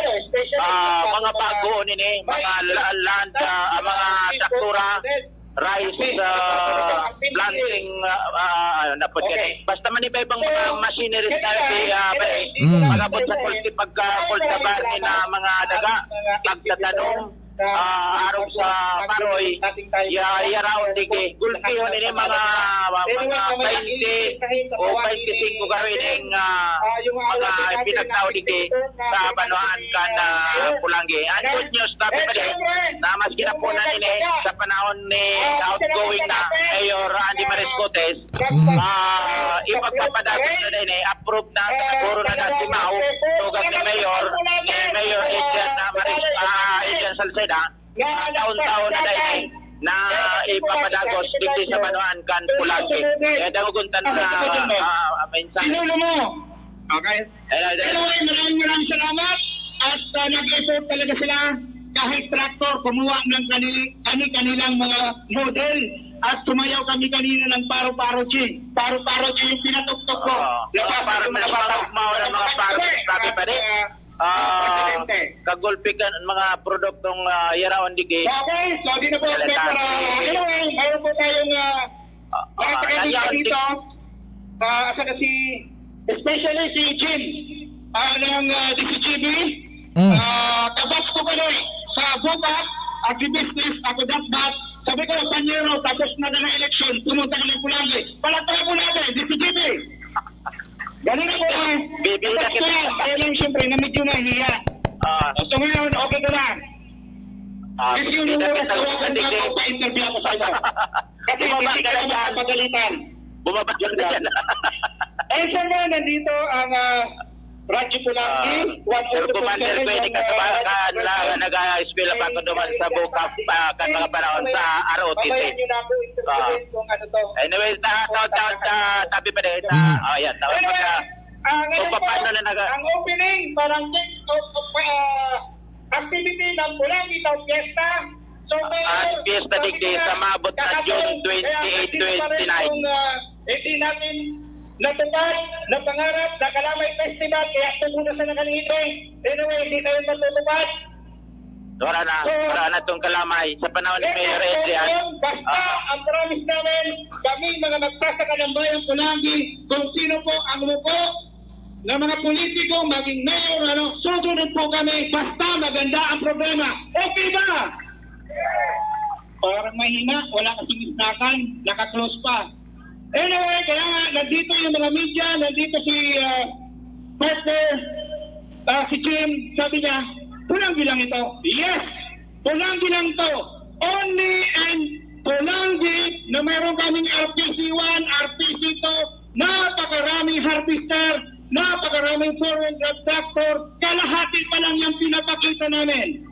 ah, mga bago nini, mga la-, land, ah, mga traktura, rice, ah, planting, ah, ah, ano po yan eh. Basta man iba-ibang mga machineries na di, ah, ba eh. Mm. Pag-abot sa kulti-, pagka-cultivar ni na mga daga, pagtatanom, ah, arog sa paroy, ya, yaraon digi. Gulpihon ini mga, mga twenty o twenty-five garo ining, ah, mga pinagtao digi sa banwaan kan, ah, Polangui. Ang good news, sabi pa din, na maski na po na nini, sa panahon ni outgoing na Mayor Andy Mariscotes, ah, ipagpapadagos na din eh, approve na sa Guro na si Mao, tugag ni Mayor, ni Mayor Adrian na Maris, ah, Adrian Salceda, taon-taon na din eh, na ipapadagos digdi sa banwaan kan Polangui. Kaya dangogon ta na, ah, mensahe. Pinuno mo. Okay. Ayan, ayan. Anyway, maraming maraming salamat. At uh, nag-effort talaga sila. Kahit tractor, kumuha ng kanil- kani-kanilang mga model. At sumayaw kami kanina ng paro-paro G. Paro-paro G yung pinatugtog ko. Oo. Para, para mas maugmaw ng mga paro, sabi pa rin. Ah, kagulpi kan mga produktong, ah, yaraon digi. Okay, so di na po. Salita. Pero, anyway, mayroon po tayong uh, Ah, mga ah, taga nangyari dito. Ah, saka si, especially si Jim, ah, ng uh, D C G B. Mm. Ah, kabas ko kani sa Buka, agribusiness, ako datbat. Sabi ko, panyero, tapos na na election, pumunta ka ng Polangui. Palakpakan po natin, D C G B. Galing ako, ah. Bibida kita. Kaya lang, siyempre, na medyo nahiya. Ah, So ngayon, okay ko na. ah, Kasi yung bibida oras kita ko, sa ang digi. pa-interview ako sa iyo. Kasi Bumaba hindi ka ka na na dyan. mapagalitan. Bumaba ka na dyan. Eh, sir, na, nandito ang ah, Radyo Polangui, Ah, Sir Commander, pwede ka sa ba-, ka, na, nag-a-spell pa ako duman sa Buka, ah, kan mga panahon sa R O T C. Pabayaan nyo na ako interviewin kung ano to. Anyway, ta, ta, ta, ta, tabi pa din. Ta, Mm. Oh, yan. Tawag Anyway, pagka, ah, ngayon kung po, paano na naga- ang opening, parang kick off of ah, activity ng Polangui Town Fiesta. So, Ang fiesta digdi sa maabot na June twenty-eight, twenty-nine. Kung ah, hindi natin natupad na pangarap na Kalamay Festival, kaya tubo na sa nakalihitay. Anyway, hindi tayo matutupad. Wala na, wala na itong Kalamay. Sa panahon ni Mayor Adrian, Basta ah, ang promise namin, kami mga magsasaka ng bayang Polangui, kung sino po ang umupo na mga politiko, maging mayor, ano, susunod po kami, basta maganda ang programa. Okay ba? Parang mahina, wala kasing isnakan, naka-close pa. Anyway, kaya nga, nandito yung mga media, nandito si ah, partner, ah, si Jim, sabi niya, Polangui lang ito. Yes! Polangui lang ito. Only and Polangui na meron kaming R P C one, R P C two, napakaraming harvester, napakaraming four-wheel drive tractor, kalahati pa lang yung pinapakita namin.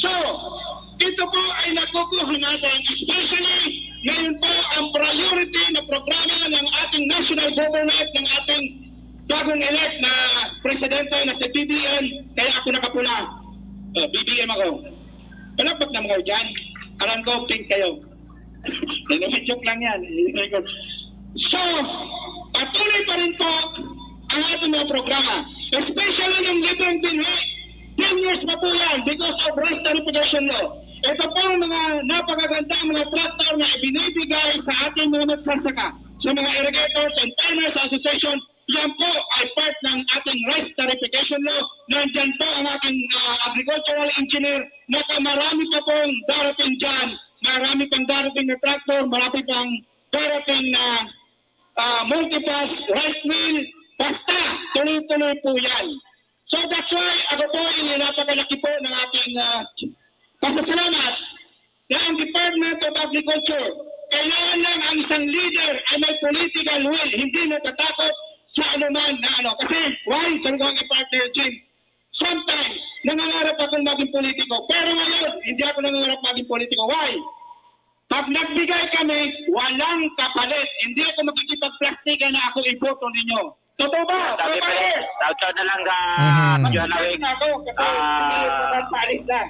So, ito po ay nakukuha natin, especially ngayon po ang priority na programa ng ating national government, ng ating bagong elect na presidente na si B B M, kaya ako nakapula. O, B B M ako. Palakpak na mga dyan. Alam ko, pink kayo. Anyway, joke lang yan. So, patuloy pa rin po ang ating mga programa. Especially yung libreng binhi. Ten years na po yan because of rice tariffication law. Ito po ang mga napakaganda ang mga tractor na ibinibigay sa ating mga magsasaka, sa mga irrigators and farmers association. Yan po ay part multipass rice mill, basta tuloy-tuloy po yan. So that's why ako po ay napakalaki po ng aking ah, pasasalamat na ang Department of Agriculture, kailangan lang ang isang leader ay may political will, hindi natatakot sa anuman na ano. Kasi why? Sabi ko kay partner Jim, sometimes nangangarap akong maging politiko, pero ngayon hindi ako nangangarap maging politiko. Why? Pag nagbigay kami, walang kapalit. Hindi ako makikipagplastikan na ako iboto ninyo. Totoo ba? Sabi pa rin, tawag na lang sa Mhm. medyo halawig. Ako, kasi Ah. hindi ako magpaalis na.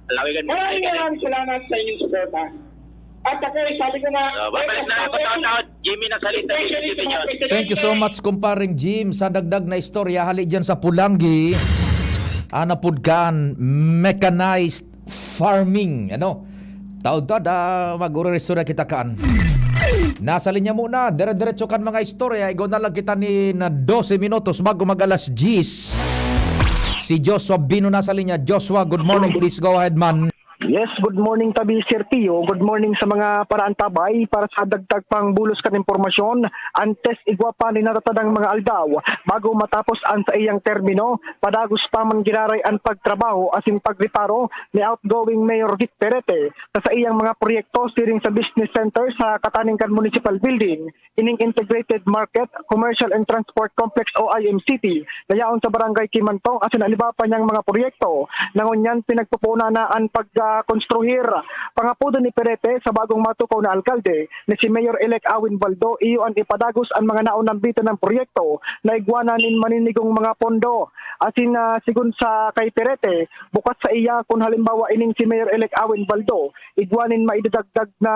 Halawigan mo. Maraming maraming salamat sa inyong suporta. At ako, sabi ko nga, So, babalik na lang ako sa taon, Jimmy ng salita, Jimmy Junior. Thank you so much, kumpareng Jim, sa dagdag na istorya. Hali dyan sa Pulanggi, anapod kan mechanized farming. Ano? Taod-taod, ah, mag-uririsura kita kan. Nasa linya muna, dire-diretso kan mga istorya. Igo na lang kita ni na dose minutos bago mag-alas diyes. Si Joshua Bino nasa linya. Joshua, good morning. Please go ahead, man. Yes, good morning, tabi Sir Pio. Good morning sa mga paraantabay. Para sa dagdag pang bulos kan impormasyon, antes igwa pa ni natatadang mga aldaw, bago matapos ang sa iyang termino, padagos pa man giraray ang pagtrabaho asin pagreparo ni outgoing Mayor Vic Perete sa saiyang mga proyekto siring sa business center sa Kataningkan Municipal Building, ining Integrated Market, Commercial and Transport Complex o I M C T, na yaon sa Barangay Kimantong asin an iba pa niyang mga proyekto. Na ngunyan pinagpupunan na an pagkonstruhir, pangapodan ni Perete sa bagong matukaw na alkalde, ni si Mayor-elect Awin Baldo, iyo an ipadagos an mga naon nambitan na proyekto na igwa na nin maninigong mga pondo. Asin, ah, sigon sa kay Perete, bukas sa iya kun halimbawa ining si Mayor-elect Awin Baldo, igwa nin maidadagdag na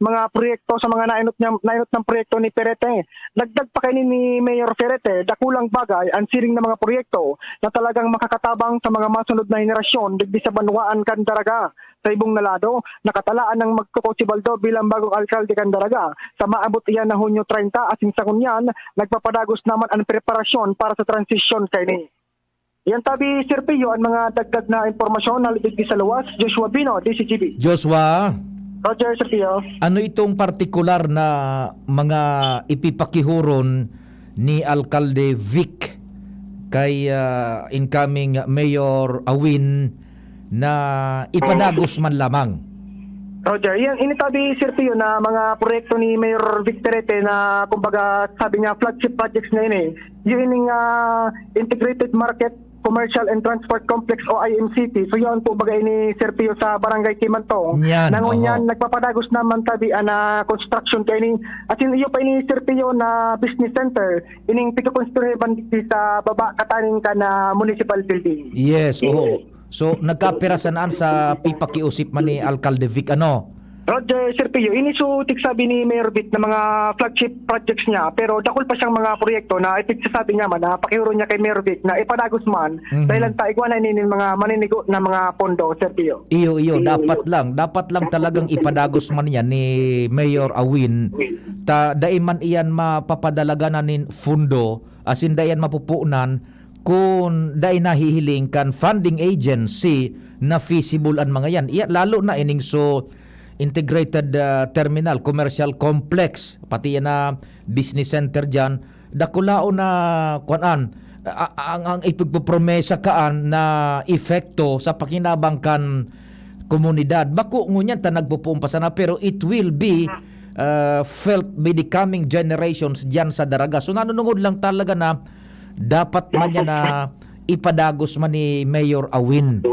mga proyekto sa mga nainot niya, nainot ng proyekto ni Perete. Dagdag pa kaini ni Mayor Perete, dakulang bagay an siring na mga proyekto na talagang makakatabang sa mga masunod na henerasyon digdi sa banwaan kan Daraga. Sa ibong na lado, nakatalaan nang magtukaw si Baldo bilang bagong alkalde kan Daraga sa maabot iyan na Hunyo treinta, asin sa ngunyan, nagpapadagos naman an preparasyon para sa transisyon kaini. Yan tabi, Sir Pio, ang mga dagdag na impormasyon na digdi sa luwas. Joshua Bino, D C G B. Joshua, Roger, Sir Pio. Ano itong partikular na mga ipipakihuron ni Alkalde Vic kay, ah, incoming Mayor Awin na ipadagos man lamang? Roger, yan, ini tabi, Sir Pio, na mga proyekto ni Mayor Vic Perete na, kumbaga, sabi niya, flagship projects na ini. Yung ining, ah, Integrated Market, Commercial and Transport Complex o I M C T. So, yun po, baga ini, Sir Pio, sa Barangay Kimantong. Yan, Na ngunyan, oho. nagpapadagos naman tabi, ah, na construction kaini. As in, iyo pa ini, Sir Pio, na business center. Ining pigkakonstruhe ban digdi sa baba, kataning ka na municipal building. Yes, oo. So, nagkapira sanaan sa pipakiusip man ni Alkalde Vic, ano? Roger, Sir Pio, ini so tigsabi ni Mayor Vic na mga flagship projects niya, pero dakul pa siyang mga proyekto na ipigsasabi niya man na pakihuro niya kay Mayor Vic na ipadagos man, Mhm. dahil ang taigwa na ini nin mga maninigo na mga pondo, Sir Pio. Iyo, iyo, Iyo, dapat iyo. lang, dapat lang Dapat talagang lang talaga. ipadagos man yan ni Mayor Awin. Ta, dai man iyan mapapadalagan na nin fundo, asin dai yan mapupunan, kun dai nahihiling kan funding agency na feasible an mga yan. Iya, lalo na ining so integrated, ah, terminal, commercial complex, pati yan na business center diyan, dakulaon na, kuwan, a-, ang, ang ipagpopromesa kaan na epekto sa pakinabang kan komunidad. Bako ngunyan ta nagpupuon pa sana, pero it will be, ah, felt by the coming generations diyan sa Daraga. So, nanunungod lang talaga na dapat man yan na ipadagos man ni Mayor Awin.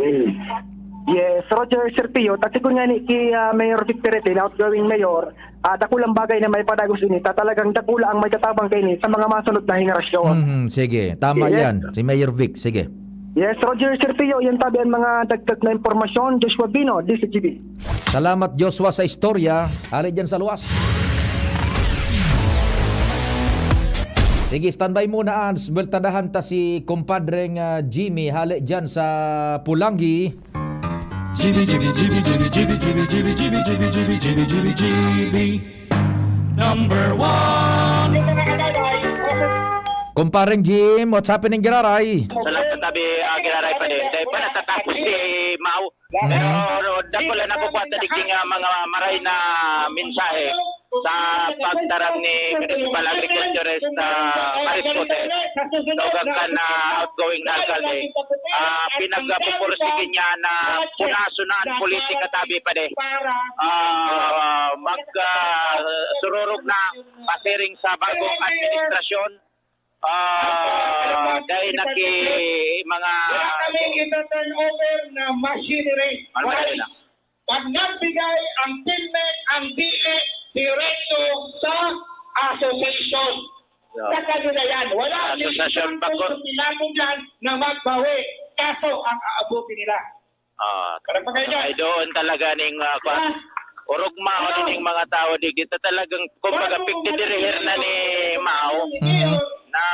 Yes, Roger, Sir Pio, ta sigon nga ni ki, ah, Mayor Vic Perete, na outgoing mayor, ah, dakulang bagay na may padagos ini, ta talagang dakula ang may tatabang kaini sa mga masunod na henerasyon. Mhm, sige, tama Yes. yan. Si Mayor Vic, sige. Yes, Roger, Sir Pio, yan tabi ang mga dagdag na impormasyon. Joshua Bino, D C G B. Salamat, Joshua, sa istorya. Hali dyan sa luwas. Sige, standby muna, Ans. Bultadahan ta si kumpadreng, ah, Jimmy. Hali dyan sa Pulanggi. Jimmy, Jimmy, Jimmy, Jimmy, Jimmy, Jimmy, Jimmy, Jimmy, Jimmy, Jimmy, Jimmy, Jimmy, Jimmy, Jimmy. Number one. Kumpareng Jim, what's happening, Giraray? Salamat, tabi, ah, Giraray pa din. Dahil pa natatapos si Mau. Mhm. Pero dakula na po po at digdi nga mga maray na mensahe. sa pagtaram ni Municipal Agriculturist, ah, Maris Cote, tugang kan, ah, outgoing na alkalde, ah, pinagpupursige niya na punaso na an politika, tabi pa di. Ah, mag, ah, sururog na pasiring sa bagong administrasyon. Ah, dahil naki mga Wala kaming ita-turn over na machinery. Ano ba yun, ah? Pag nagbigay ang PhilMech, ang D E, diretso sa association. Yeah. Sa kanila yan. Wala Association, kailangan dyan na magbawi. Kaso ang aabutin nila. Ah, Parang pagkain dyan. Ay doon talaga ning, ah, kwan, Ah. orogma o Ah. ning mga tao di kita talagang, kumbaga, Ah. pigdidirihir na ni Mao Mm. na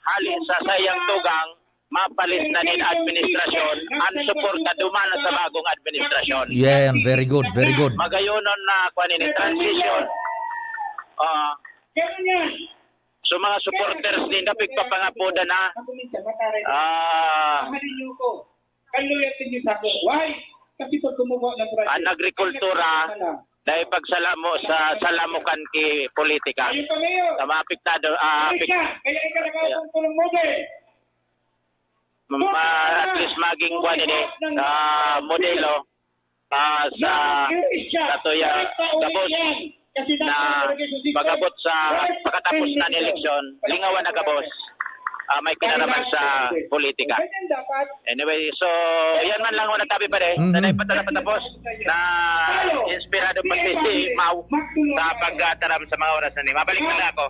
hali sa sayang tugang, mapalit na nin administrasyon, ang suporta duman na sa bagong administrasyon. Yan, very good, very good. Magayonon na, kwan, ini, transition. Ah. So, mga supporters ninda, pigpapangapodan na. Ah. Kan loyalty niyo sa ako. Why? Kasi pag gumagawa ng project, Ang agrikultura, ang nagtatama lang. dahil pagsala mo sa, sala mo kan ki politika. Ayun pa, Mayor. Sa mga apektado, ah, Ay, apek- siya. Kaya ikaw na Kaya- ang tulong mo, eh. Ma-, at least maging kwan ini, ah, modelo, ah, sa, Mayor, siya. sa tuya, Ay, pauwi gabos. yan. na pag-abot sa pakatapos na ni eleksyon, lingawan na gabos, ah, may kinalaman sa politika. Anyway, so, yan man lang muna tabi, pare. Mhm. Sanay pa tayo patapos na inspirado pa si Mau sa pagtaram sa mga oras na ni. Mabalik na lang ako.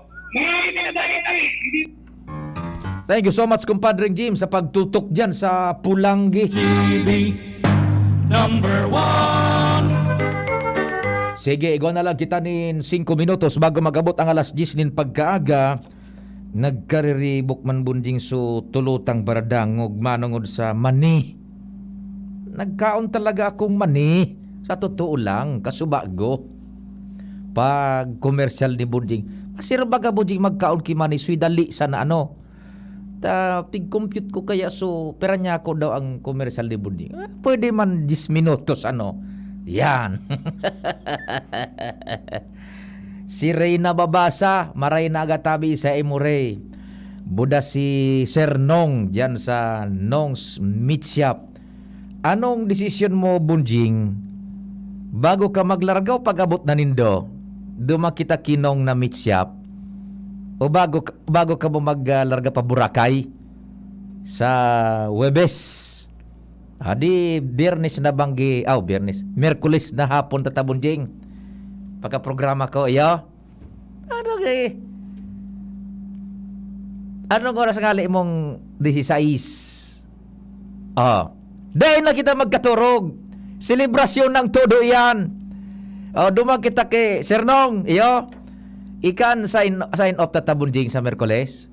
Thank you so much, Compadre Jim, sa pagtutok dyan sa Pulanggi. G B, number one. Sige, igwa na lang kita nin singko minutos bago mag-abot ang alas diyes nin pagkaaga. Nagkariribok man, Bunjing, so tulotang baradangog manongod sa mani. Nagkaon talaga akong mani. Sa totoo lang, kasubago. Pag komersyal ni Bunjing, masirba ka, Bunjing, magkaon ki mani, soy dali sana, ano. Ta, pig-compute ko kaya, so, pera niya ako daw ang komersyal ni Bunjing. Ah, pwede man diyes minutos, ano. Yan. Si Reyna Babasa, maray na aga tabi sa imo, Rey. Buda si Sir Nong, dyan sa Nong's Meat Shop. Anong desisyon mo, Bunjing? Bago ka maglarga o pag-abot na nindo? Duman kita ki Nong na meat shop? O bago ka, bago ka mo maglarga pa Boracay? Sa Huwebes. Ah, di Biyernes na banggi, aw, Biyernes. Miyerkules na hapon, Tata Bunjing. Pagkaprograma ko, iyo. Ano kay, anong oras ngali mong disisais? Oh. Dai na kita magkaturog. Selebrasyon ng todo iyan. Oh, duman kita ki Sir Nong, iyo. Ikan sign, sign off, Tata Bunjing, sa Miyerkules.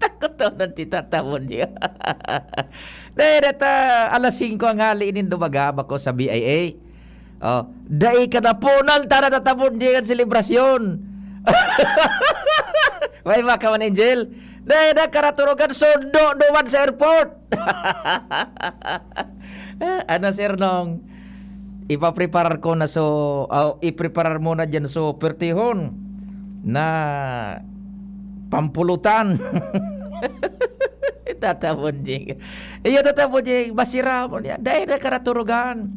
Takotonan ti Tata Bunjing. Dai na ta, alas singko ang hali nin dumaga, bako sa B I A. Oh, dai ka na punan ta na tatabon di kan selebrasyon. May maka man, Angel. Dai na karaturogan, sundo duman sa airport. Ano, Sir Nong? Ipapreparar ko na so, ah, ipreparar mo na dyan so pertihon na pampulutan. Tatabon di. Iyo, Tata Bunjing, basira mo niya. Dai na karaturogan.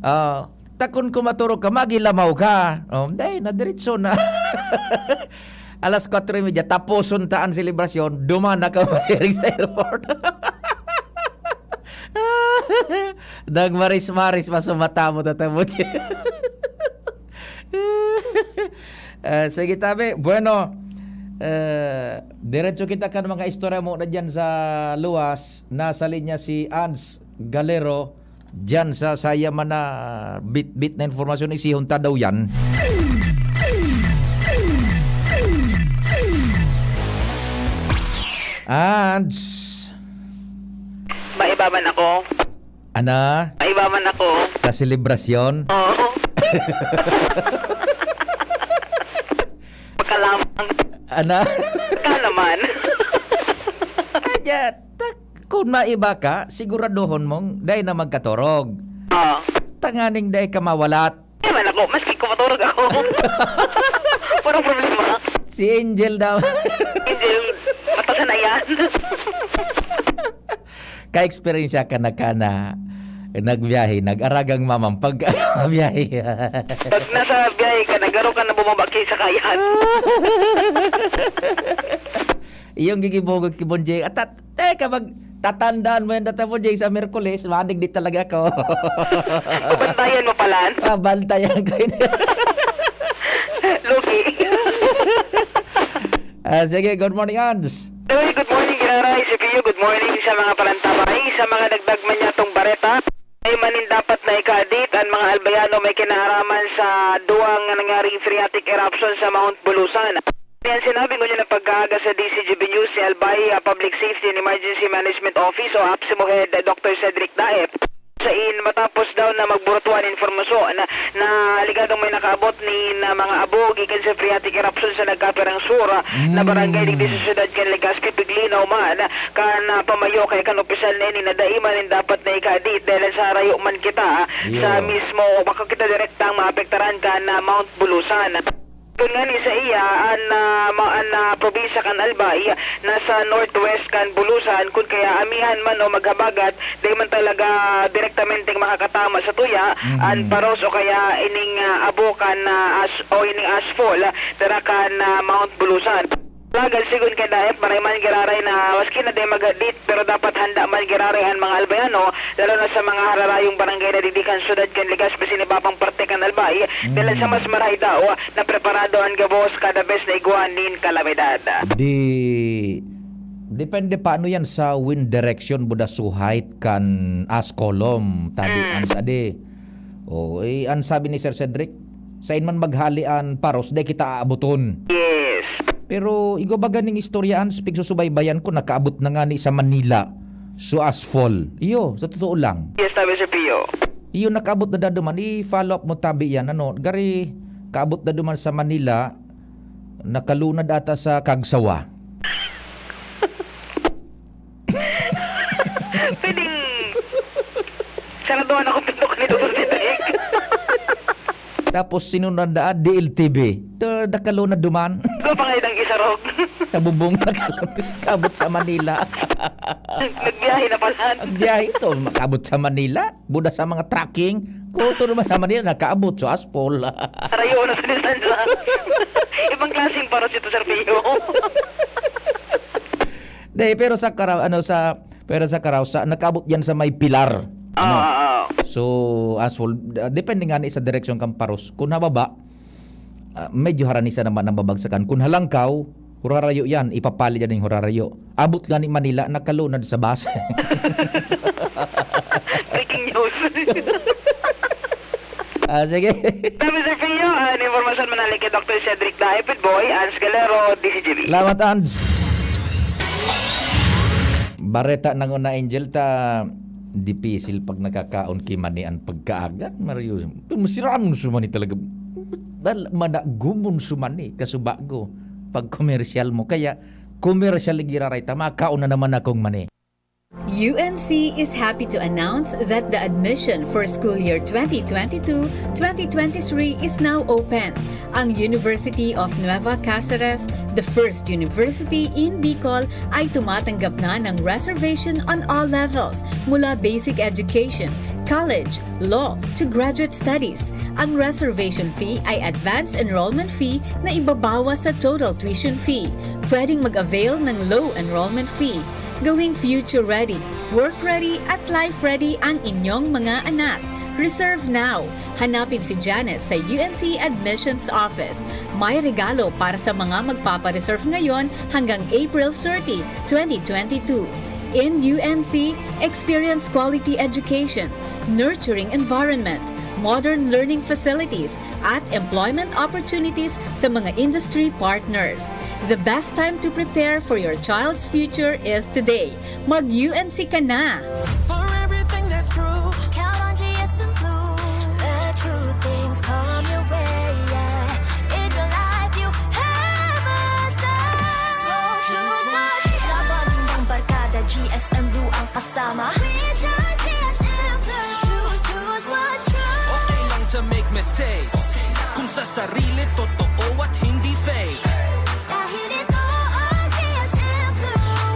Ah, takon ko maturog ka, magilamaw ka. Oh, dai na, diretso na. Alas kwatro y media, taposon ta an selebrasyon, duman na ka masiring sa airport. Nagmaris-maris pa sa mata mo, Tata Bunjing. Ah, sige, tabi. Bueno, eh, diretso kita kan mga istorya mo na dyan sa luwas. Nasa linya si Ans Galero. Diyan sa saya man na bitbit na informasyon, isihon ta daw yan. Ans. Maiba man ako. Ana? Maiba man ako. Sa selebrasyon? Oo. Pagkalamang. Ana? Ka naman. Aja, tak, kung maiba ka, siguraduhon mong dai na magkaturog. Oo. Tanganing dai ka mawalat. Di man ako, maski ko maturog ako. Walang problema. Si Angel daw. Angel, mata sa nayan. Ka-eksperyensya ka na ka na nagbiyahe, nag-aragang mamang pag biyahe. Pag nasa biyahe ka, nagaro ka na bumaba kay sakayan. Iyong gigibugot ki Bonjing. At tat-, teka, mag-, tatandaan mo yan, Tata Bonjing, sa Miyerkules, madigdi talaga ako. Bantayan mo pala. Ah, bantayan ko yun. Lugi. Ah, sige, good morning, Ans. Uy, good morning, Giraray, si Pio. Good morning sa mga palantabay, sa mga nagdagman niya tong bareta. Ay manin dapat na ikaadit, ang mga Albayano may kinaaraman sa duwang nangyaring phreatic eruption sa Mount Bulusan. Yan sinabi ngunyan na pagkaaga sa D C G B News ni Albay, ah, Public Safety and Emergency Management Office o APSEMO Head, ah, Doctor Cedric Daep. Sa in, matapos daw na magburutuan informasyon na, na ligadong may nakaabot ni na mga abo gikan sa phreatic eruption sa nagkapirang sur, ah, na Mm. barangay digdi sa siyudad kan Legazpi, Piglinaw man, kan, ah, pamayo kay kan opisyal na ini na dai man nin dapat na ikaadit dahil sa harayo man kita, ah, sa Iyo. mismo, bako kita direktang maapektaran kan, ah, Mount Bulusan. Kun ngani sa iya, an, ah, ma-, an, ah, probinsya kan Albay, nasa northwest kan Bulusan, kun kaya amihan man o maghabagat, di man talaga direktamente makakatama sa tuya, Mm. an paros o kaya ining, ah, abo kan, ah, ash-, o ining ashfall, dara kan, ah, Mount Bulusan. Alagad sigon kay Daep, maray man giraray na maski na di magadit, pero dapat handa man giraray an mga Albayano, lalo na sa mga hararayong barangay na digdi kan syudad kan Legazpi, sa iba pang parte kan Albay, dahil sa Mm. mas marahay daw na preparado an gabos kada bes na igwa nin kalamidad. Di, depende pa ano yan sa wind direction, buda suhait kan ascolom, tabi Mm. an sa di. O, eh, an sabi ni Sir Cedric, sain man maghali an paros, dai kita aaboton. Yes. Pero igwa ba ganing istorya, Ans, pigsusubaybayan ko, nakaabot na ngani sa Manila, so ashfall. Iyo, sa totoo lang. Yes, sabi, Sir Pio. Iyo, nakaabot na daduman. I-follow up mo tabi yan, ano, gari, kaabot na duman sa Manila, nakalunad ata sa Kagsawa. Pwedeng saraduhan akong pindok ni Doktor Cedric. Tapos sinunod na, ah, D L T V. Da-, nakalunad duman. Ikaw pa nga itang isarog. Sa bubong, nakalunad. Kaabot sa Manila. Nagbiyahe na pala. Ang biyahe ito, makaabot sa Manila. Buda sa mga trucking. Kuto naman sa Manila, nakaabot sa ashfall. Harayo na sa distansya. Ibang klaseng paros ito, Sir Pio. Di, pero sa Karaw-, ano, sa, pero sa Karaw-, sa, nakaabot yan sa may pilar. Ano? Oo, oo. So, ashfall, d-, depende nga ni sa direksyon kang paros. Kung nababa, ah, medyo harani sa naman ang babagsakan. Kung halangkaw, hurarayo yan, ipapali dyan yung hurarayo. Abot nga ni Manila, nakalunad sa bus. Breaking news. Ah, sige. Sabi, Sir Pio, ah, an impormasyon manali kay Doktor Cedric Daipid Boy, Ans Galero, D C G B. Salamat, Ans. Bareta nang una, Angel, ta dipisil pag nakakaon ki mani an pagkaaga, Mario. Masiranon su mani talaga. Dal-, managumon su mani, kasubago. Pag komersyal mo, kaya komersyal giraray ta, makaon na naman akong mani. U N C is happy to announce that the admission for school year twenty twenty-two, twenty twenty-three is now open. Ang University of Nueva Cáceres, the first university in Bicol, ay tumatanggap na ng reservation on all levels, mula basic education, college, law, to graduate studies. Ang reservation fee ay advance enrollment fee na ibabawas sa total tuition fee. Pwedeng mag-avail ng low enrollment fee. Gawing future ready, work ready, at life ready ang inyong mga anak. Reserve now! Hanapin si Janice sa U N C Admissions Office. May regalo para sa mga magpapareserve ngayon hanggang April thirty, twenty twenty-two. In U N C, experience quality education, nurturing environment, modern learning facilities, at employment opportunities sa mga industry partners. The best time to prepare for your child's future is today. Mag-U N C ka na! For everything that's true, count on G S M Blue. Let true things come your way, yeah. In your life, you have a say. So choose what's true. Sa bonding ng barkada, G S M Blue ang kasama. We choose G S M Blue. Choose, choose what's true. Okay lang to make mistake. Sarili, totoo at hindi fake. Dahil ito ang P S M Blue.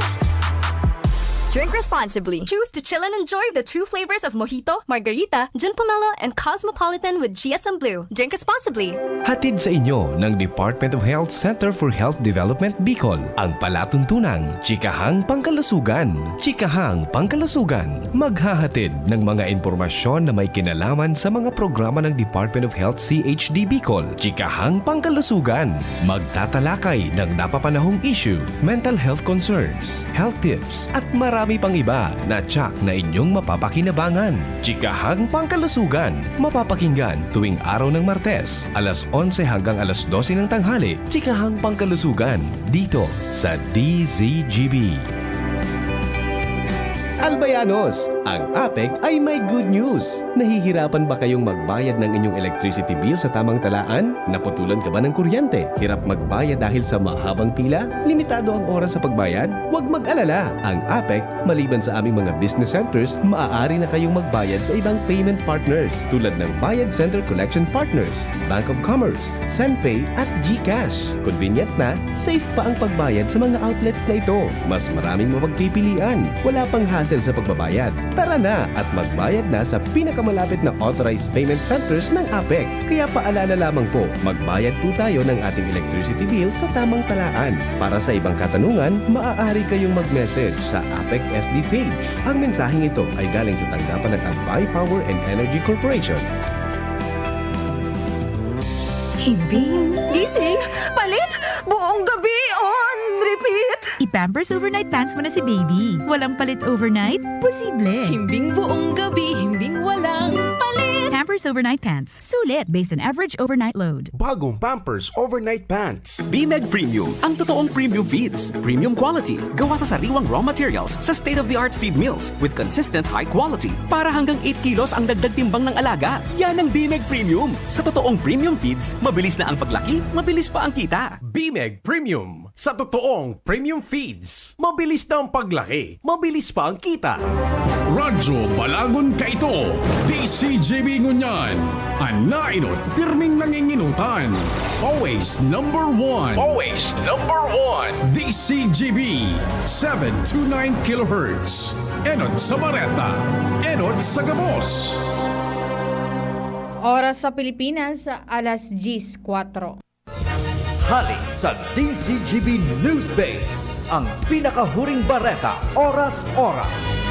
Drink responsibly. Choose to chill and enjoy the true flavors of Mojito, Margarita, Gin Pomelo, and Cosmopolitan with G S M Blue. Drink responsibly. Hatid sa inyo ng Department of Health Center for Health Development Bicol ang palatuntunang Chikahang Pangkalusugan. Chikahang Pangkalusugan, maghahatid ng mga impormasyon na may kinalaman sa mga programa ng Department of Health C H D Bicol. Chikahang Pangkalusugan, magtatalakay ng napapanahong issue, mental health concerns, health tips, at marami pang iba na tiyak na inyong mapapakinabangan. Chikahang Pangkalusugan, mapapakinggan tuwing araw ng Martes, alas onse hanggang alas dose ng tanghali. Chikahang Pangkalusugan, dito sa D Z G B. Albayanos, ang APEC ay may good news. Nahihirapan ba kayong magbayad ng inyong electricity bill sa tamang talaan? Naputulan ka ba ng kuryente? Hirap magbayad dahil sa mahabang pila? Limitado ang oras sa pagbayad? Huwag mag-alala. Ang APEC, maliban sa aming mga business centers, maaari na kayong magbayad sa ibang payment partners tulad ng Bayad Center Collection Partners, Bank of Commerce, Senpay at GCash. Convenient na, safe pa ang pagbayad sa mga outlets na ito. Mas maraming mapagpipilian. Wala pang hassle sa pagbabayad. Tara na at magbayad na sa pinakamalapit na authorized payment centers ng APEC. Kaya paalala lamang po, magbayad po tayo ng ating electricity bill sa tamang talaan. Para sa ibang katanungan, maaari kayong mag-message sa APEC F B page. Ang mensaheng ito ay galing sa tanggapan ng Albay Power and Energy Corporation. Himbing, gising, palit, buong gabi on repeat. I-Pampers Overnight Pants mo na si baby. Walang palit overnight? Posible. Himbing buong gabi, himbing walang palit. Pampers Overnight Pants. Sulit based on average overnight load. Bagong Pampers Overnight Pants. Bimeg Premium, ang totoong premium feeds. Premium quality, gawa sa sariwang raw materials sa state-of-the-art feed mills with consistent high quality. Para hanggang eight kilos ang dagdag timbang ng alaga. Yan ang Bimeg Premium. Sa totoong premium feeds, mabilis na ang paglaki, mabilis pa ang kita. Bimeg Premium, sa totoong premium feeds, mabilis na ang paglaki, mabilis pa ang kita. Radyo Balagon kaito, D C G B ngunyan, an nainot, pirming nanginginutan. Always number one. Always number one. D C G B, seven two nine kilohertz. Enot sa Bareta, enot sa gabos. Oras sa Pilipinas, alas diyes kwatro. Hali sa D C G B News Base, ang pinakahuring bareta, oras-oras.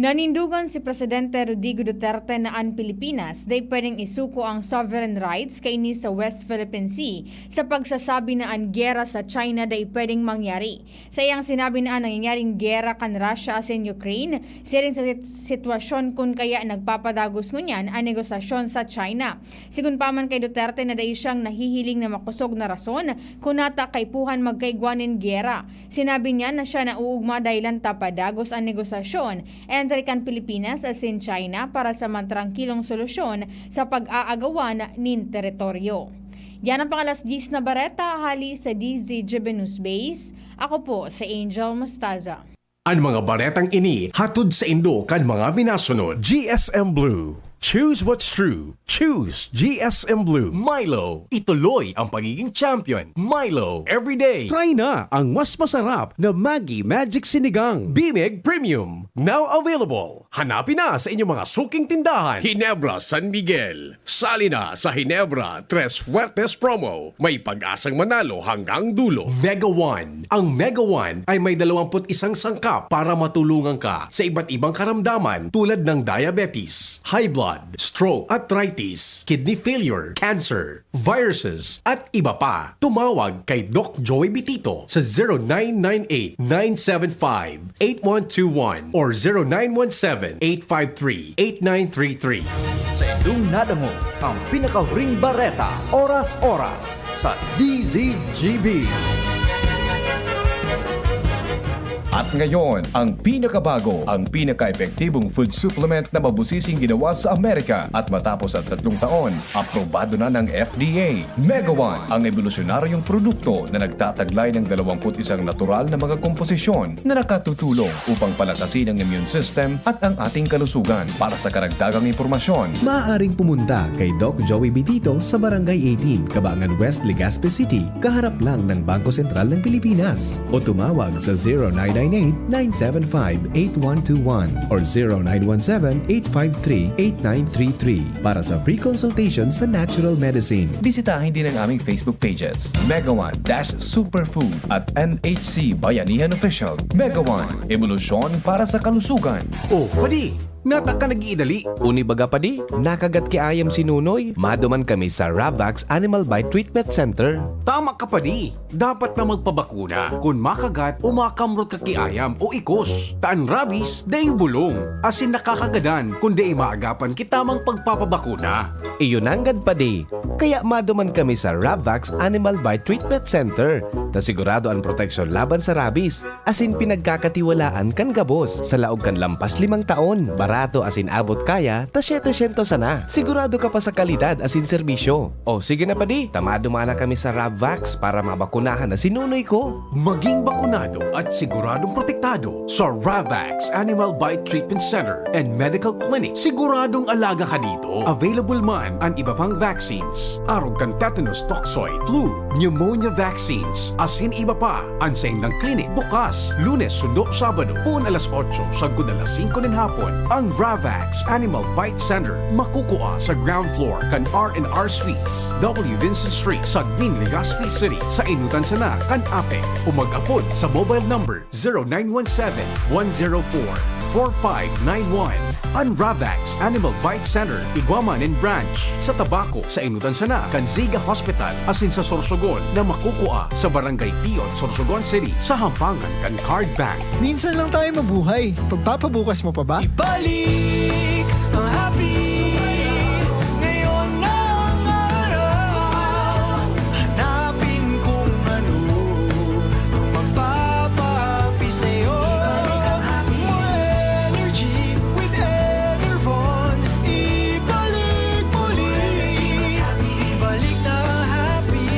Nanindugan si Presidente Rodrigo Duterte na an Pilipinas dai pwedeng isuko ang sovereign rights kaini sa West Philippine Sea sa pagsasabi na an giyera sa China dai pwedeng mangyari. Sa iyang sinabi na an nangyayaring giyera kan Russia asin Ukraine siring sa sit- sitwasyon kun kaya nagpapadagos ngunyan an negosasyon sa China. Sigon pa man kay Duterte na dai siyang nahihiling na makosog na rason kun nata kaipuhan magkaigwa nin giyera. Sinabi niya na siya nauugma dahil lang tapadagos an negosasyon entre kan Pilipinas asin China para sa matrangkilong solusyon sa pag-aagawan nin teritoryo. Yan ang pangalas diyes na bareta hali sa D Z G B News Base. Ako po si Angel Mostaza. An mga baretang ini hatod saindo kan mga minasunod. G S M Blue. Choose what's true. Choose G S M Blue. Milo. Ituloy ang pagiging champion. Milo. Everyday. Try na ang mas masarap na Maggi Magic Sinigang. Bimeg Premium. Now available. Hanapin na sa inyong mga suking tindahan. Ginebra San Miguel. Sali na sa Ginebra Tres Fuertes Promo. May pag-asang manalo hanggang dulo. Mega One. Ang Mega One ay may dalawampu't isang sangkap para matulungan ka sa iba't ibang karamdaman tulad ng diabetes, high blood, stroke, arthritis, kidney failure, cancer, viruses, at iba pa. Tumawag kay Doc Joey Bitito sa zero nine nine eight, nine seven five, eight one two one or zero nine one seven, eight five three, eight nine three three. Sa indong nadangog ang pinakahuring bareta, oras-oras, sa D Z G B. At ngayon, ang pinakabago, ang pinaka-epektibong food supplement na mabusising ginawa sa Amerika at matapos ang tatlong taon, aprobado na ng F D A. Mega One, ang ebolusyonaryong produkto na nagtataglay ng dalawampu't isang natural na mga komposisyon na nakatutulong upang palakasin ang immune system at ang ating kalusugan. Para sa karagdagang impormasyon, maaaring pumunta kay Doc Joey Bitito sa Barangay eighteen, Kabangan West, Legazpi City, kaharap lang ng Bangko Sentral ng Pilipinas. O tumawag sa zero nine nine eight, nine seven five, eight one two one or zero nine one seven, eight five three, eight nine three three para sa free consultation sa natural medicine. Bisitahin din ang aming Facebook pages, Mega One dash Superfood at M H C Bayanihan Official. Mega One, ebolusyon para sa kalusugan. Oh, padi! Nata ka nag-iidali? Uni baga, padi, nakagat ki ayam si Nunoy? Maduman kami sa Ravax Animal Bite Treatment Center. Tama ka, padi. Dapat na magpabakuna kun makagat o makamrot ka ki ayam o ikos. Ta an rabies, daing bulong, asin nakakagadan kun dai maagapan ki tamang pagpapabakuna. Iyo nanggad, padi. Kaya maduman kami sa Ravax Animal Bite Treatment Center, ta sigurado an proteksyon laban sa rabies, asin pinagkakatiwalaan kan gabos. Sa laog kan lampas limang taon, barato asin abot kaya, ta siyete syentos sana. Sigurado ka pa sa kalidad asin serbisyo. O sige na, padi, ta maduman na kami sa Ravax para mabakunahan na si Nunoy ko. Maging bakunado at siguradong protektado sa Ravax Animal Bite Treatment Center and Medical Clinic. Siguradong alaga ka dito. Available man an iba pang vaccines, arog kan tetanus toxoid, flu, pneumonia vaccines, asin iba pa. An saindang klinik bukas Lunes sundo Sabado, poon alas otso sagkod alas singko nin hapon. Ang Ravax Animal Bite Center makukua sa ground floor kan R and R Suites, W Vincent Street, Sagmin, Legazpi City, sa Inutan sana kan APEC, o mag-apod sa mobile number zero nine one seven, one zero four, four five nine one. An Ravax Animal Bite Center igwa man nin branch sa Tabaco, sa Inutan sana kan Ziga Hospital, asin sa Sorsogon na makukua sa Barangay Piyot, Sorsogon City, sa hampangan kan Card Bank. Minsan lang tayo mabuhay. Pagpapabukas mo pa ba? Ibalik ang happy. Ngayon na ang araw. Hanapin kung ano ang magpapahappy sa'yo. More energy with Enervon. Ibalik muli. Ibalik na ang happy.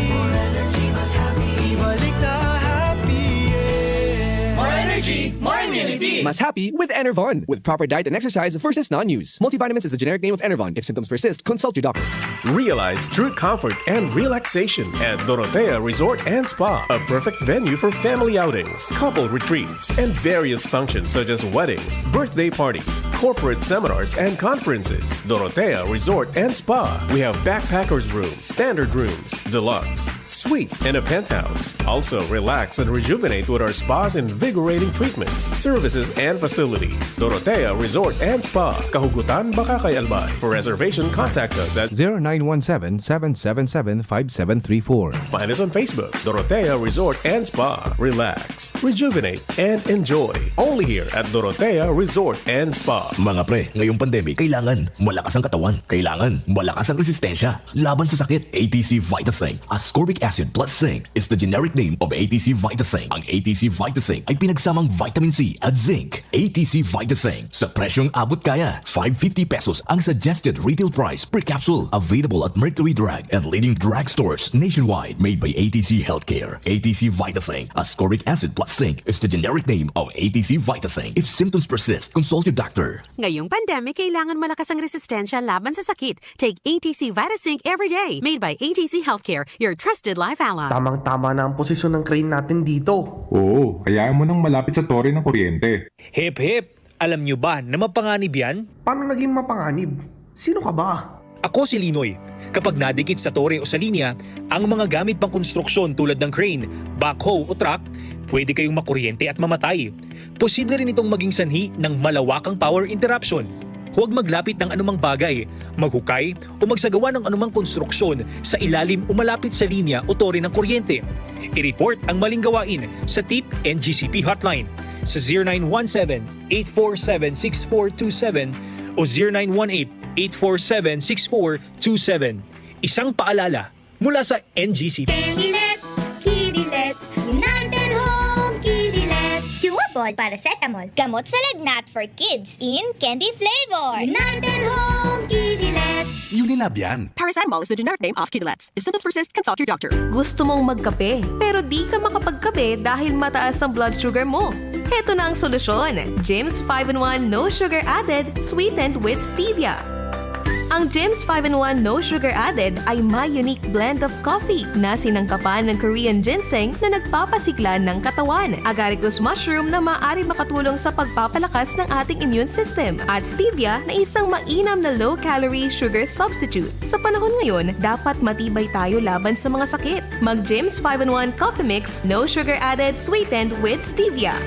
Ibalik na ang happy, yeah. More energy, more immunity. Mas happy with Enervon. With proper diet and exercise versus non-use. Multivitamins is the generic name of Enervon. If symptoms persist, consult your doctor. Realize true comfort and relaxation at Dorotea Resort and Spa, a perfect venue for family outings, couple retreats, and various functions such as weddings, birthday parties, corporate seminars, and conferences. Dorotea Resort and Spa. We have backpackers room, standard rooms, deluxe, suite, and a penthouse. Also, relax and rejuvenate with our spa's invigorating treatments, services, and facilities. Dorotea Resort and Spa, Kahugutan, Bacacay, Albay. For reservation, contact us at zero nine one seven, seven seven seven, five seven three four. Find us on Facebook, Dorotea Resort and Spa. Relax, rejuvenate, and enjoy. Only here at Dorotea Resort and Spa. Mga pre, ngayong pandemic, kailangan malakas ang katawan. Kailangan malakas ang resistensya laban sa sakit. A T C Vitaseng, ascorbic acid plus zinc, is the generic name of A T C Vitaseng. Ang A T C Vitaseng ay pinagsamang vitamin C at zinc. A T C Vitaseng, sa presyong abot kaya, five fifty pesos ang suggested retail price per capsule. Available at Mercury Drug and leading drugstores nationwide. Made by A T C Healthcare. A T C Vitaseng, ascorbic acid plus zinc, is the generic name of A T C Vitaseng. If symptoms persist, consult your doctor. Ngayong pandemic, kailangan malakas ang resistensya laban sa sakit. Take A T C Vitazinc every day. Made by A T C Healthcare, your trusted life ally. Tamang-tama na ang posisyon ng crane natin dito. Oo, hayaan mo nang malapit sa tore ng kuryente. Hip hip! Alam nyo ba na mapanganib yan? Paano naging mapanganib? Sino ka ba? Ako si Linoy. Kapag nadikit sa tore o sa linya ang mga gamit pang konstruksyon tulad ng crane, backhoe o truck, pwede kayong makuryente at mamatay. Posible rin itong maging sanhi ng malawakang power interruption. Huwag maglapit ng anumang bagay, maghukay o magsagawa ng anumang konstruksyon sa ilalim o malapit sa linya o tore ng kuryente. I-report ang maling gawain sa tip N G C P hotline sa zero nine one seven, eight four seven, six four two seven o zero nine one eight, eight four seven, six four two seven. Isang paalala mula sa N G C P. Kinilet, kinilet, United Home, kinilet. Chewable o paracetamol. Gamot sa lagnat for kids in candy flavor. United Home Kidilets. Unilab yan. Paracetamol is the generic name of Kidilets. If symptoms persist, consult your doctor. Gusto mong magkape, pero di ka makapagkape dahil mataas ang blood sugar mo? Heto na ang solusyon, Jim's five-in-one No Sugar Added, sweetened with stevia. Ang Jim's five-in-one No Sugar Added ay may unique blend of coffee na sinangkapan ng Korean ginseng na nagpapasigla ng katawan, agaricus mushroom na maaari makatulong sa pagpapalakas ng ating immune system, at stevia na isang mainam na low-calorie sugar substitute. Sa panahon ngayon, dapat matibay tayo laban sa mga sakit. Mag Jim's five-in-one Coffee Mix, no sugar added, sweetened with stevia.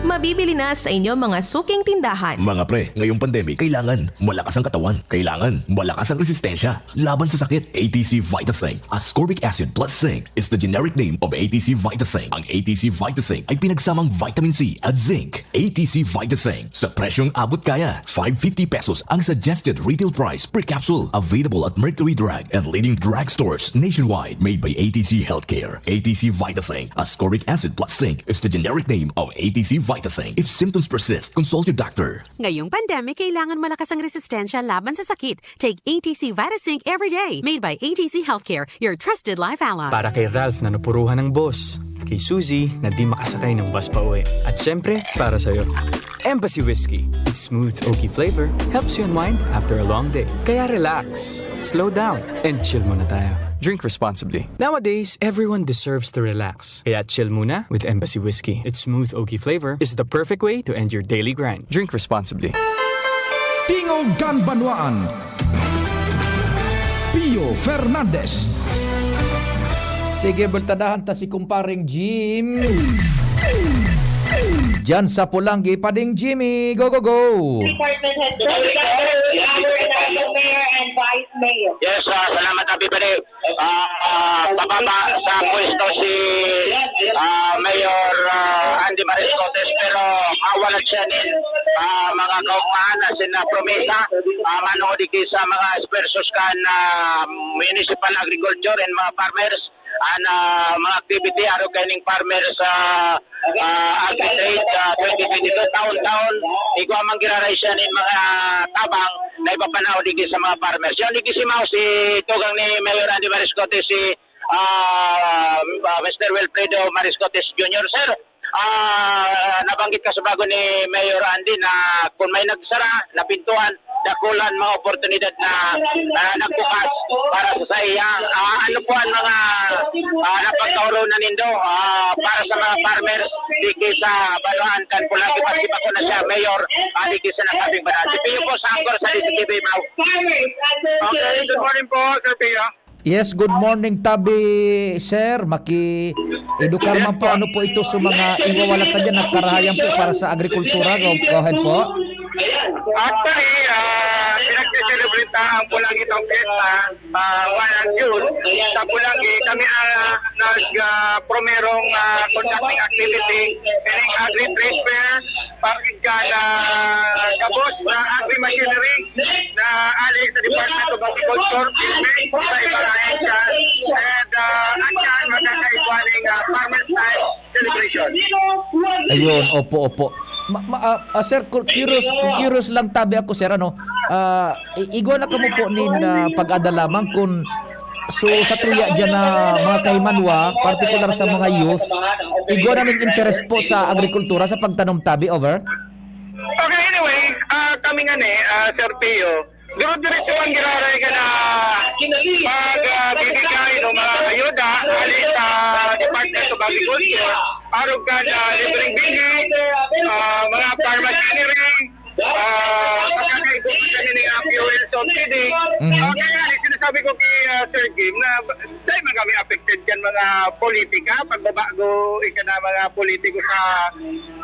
Mabibili na sa inyo mga suking tindahan. Mga pre, ngayong pandemic, kailangan malakas ang katawan. Kailangan malakas ang resistensya laban sa sakit. A T C Vitasing, ascorbic acid plus zinc, is the generic name of A T C Vitasing. Ang A T C Vitasing ay pinagsamang vitamin C at zinc. A T C Vitasing, sa presyong abot kaya. Five fifty pesos ang suggested retail price per capsule. Available at Mercury Drug and leading drugstores nationwide. Made by A T C Healthcare. A T C Vitasing, ascorbic acid plus zinc, is the generic name of A T C Vitasing. If symptoms persist, consult your doctor. Ngayong pandemic, kailangan malakas ang resistensya laban sa sakit. Take A T C Vitasync every day. Made by A T C Healthcare, your trusted life ally. Para kay Ralph na napuruhan ng boss. Kay Suzy na di makasakay ng bus pa uwi. At syempre, para sa'yo. Embassy Whiskey. Its smooth oaky flavor helps you unwind after a long day. Kaya relax, slow down, and chill muna tayo. Drink responsibly. Nowadays, everyone deserves to relax. Kaya chill muna with Embassy Whiskey. Its smooth oaky flavor is the perfect way to end your daily grind. Drink responsibly. Tingog kan Banwaan. Pio Fernandez. Sige, bultadahan ta si kumpareng Jim. Diyan sa Pulanggi, Pading Jimmy. Go, go, go! Department head, Mayor and Vice Mayor. Yes, ah, salamat, Happy Pare. Ah, ah, pababa sa pwesto si ah, Mayor ah, Andy Mariscotes, pero mawalat siya nin ah, mga kaugmahan na sina promesa ah, manood iki sa mga esfuerzos kan ah, municipal agriculture and mga farmers, an ah, mga activity arog kaining farmers ah, ah, Agri-Trade ah, twenty twenty-two, taon-taon igwa man giraray siya nin mga tabang na ipapanaw digdi sa mga farmers. Yan, digdi si Mao, si tugang ni Mayor Andy Mariscotes, si ah, ah, Mister Wilfredo Mariscotes Junior. Sir, ah, nabanggit ka sa bago ni Mayor Andy na kung may nagsara, napintuhan, dakulan mga oportunidad na ah, nagbukas para sa saiya. Ah, ano po ang mga ah, napagkaoronan nindo ah, para sa mga farmers digdi sa Banwaan kan Pulanggi, maski pa ko na siya, Mayor, ah, digdi sa nasabing banwaan. Si Pio po sa Anchor sa D C T V, Mao. Okay, good morning po, Sir Pio. Yes, good morning, Tabi, sir. Maki-edukar man po, ano po ito sa mga iwawalat na dyan, nagkarahayan po para sa agrikultura. Go, go ahead po. Actually, ah, pinagse-celebrate na ang Pulanggi itong fiesta, ah, one June. Sa Pulanggi, kami ang nag-promerong ah, conducting activity, meaning agri-trade fair, para kan ah, gabos na agri-machinery na ali sa Department of Agriculture, Fisheries, sa ibang ahensya. And ah, andyan, magkakaigwa ning ah, Farmers Night celebration. Ayun, opo, opo. Ma, ma, ah, ah, sir, cu- curious, cu- curious lang, Tabi, ako, sir, ano, ah, i- igwa na kamo po nin ah, pag-adalaman kung so sa tuya dyan na mga kahimanwa, partikular sa mga youth, igwa na nin interest po sa agrikultura, sa pagtanom, Tabi, over? Okay, anyway, ah, kami nga ni, ah, Sir Pio, dire-diretso ang giraray ka na pag ah, bibigay ng mga ayuda ali sa Department of Agriculture, arog ka na libreng bili, ah, mga farm machinery, ah, pagkakaibo kami ni ah, fuel subsidy. Mhm. Ah, kaya nga, sinasabi ko kay ah, Sir Jim na dahil man kami affected kan mga politika, pagbabago ika na mga politiko sa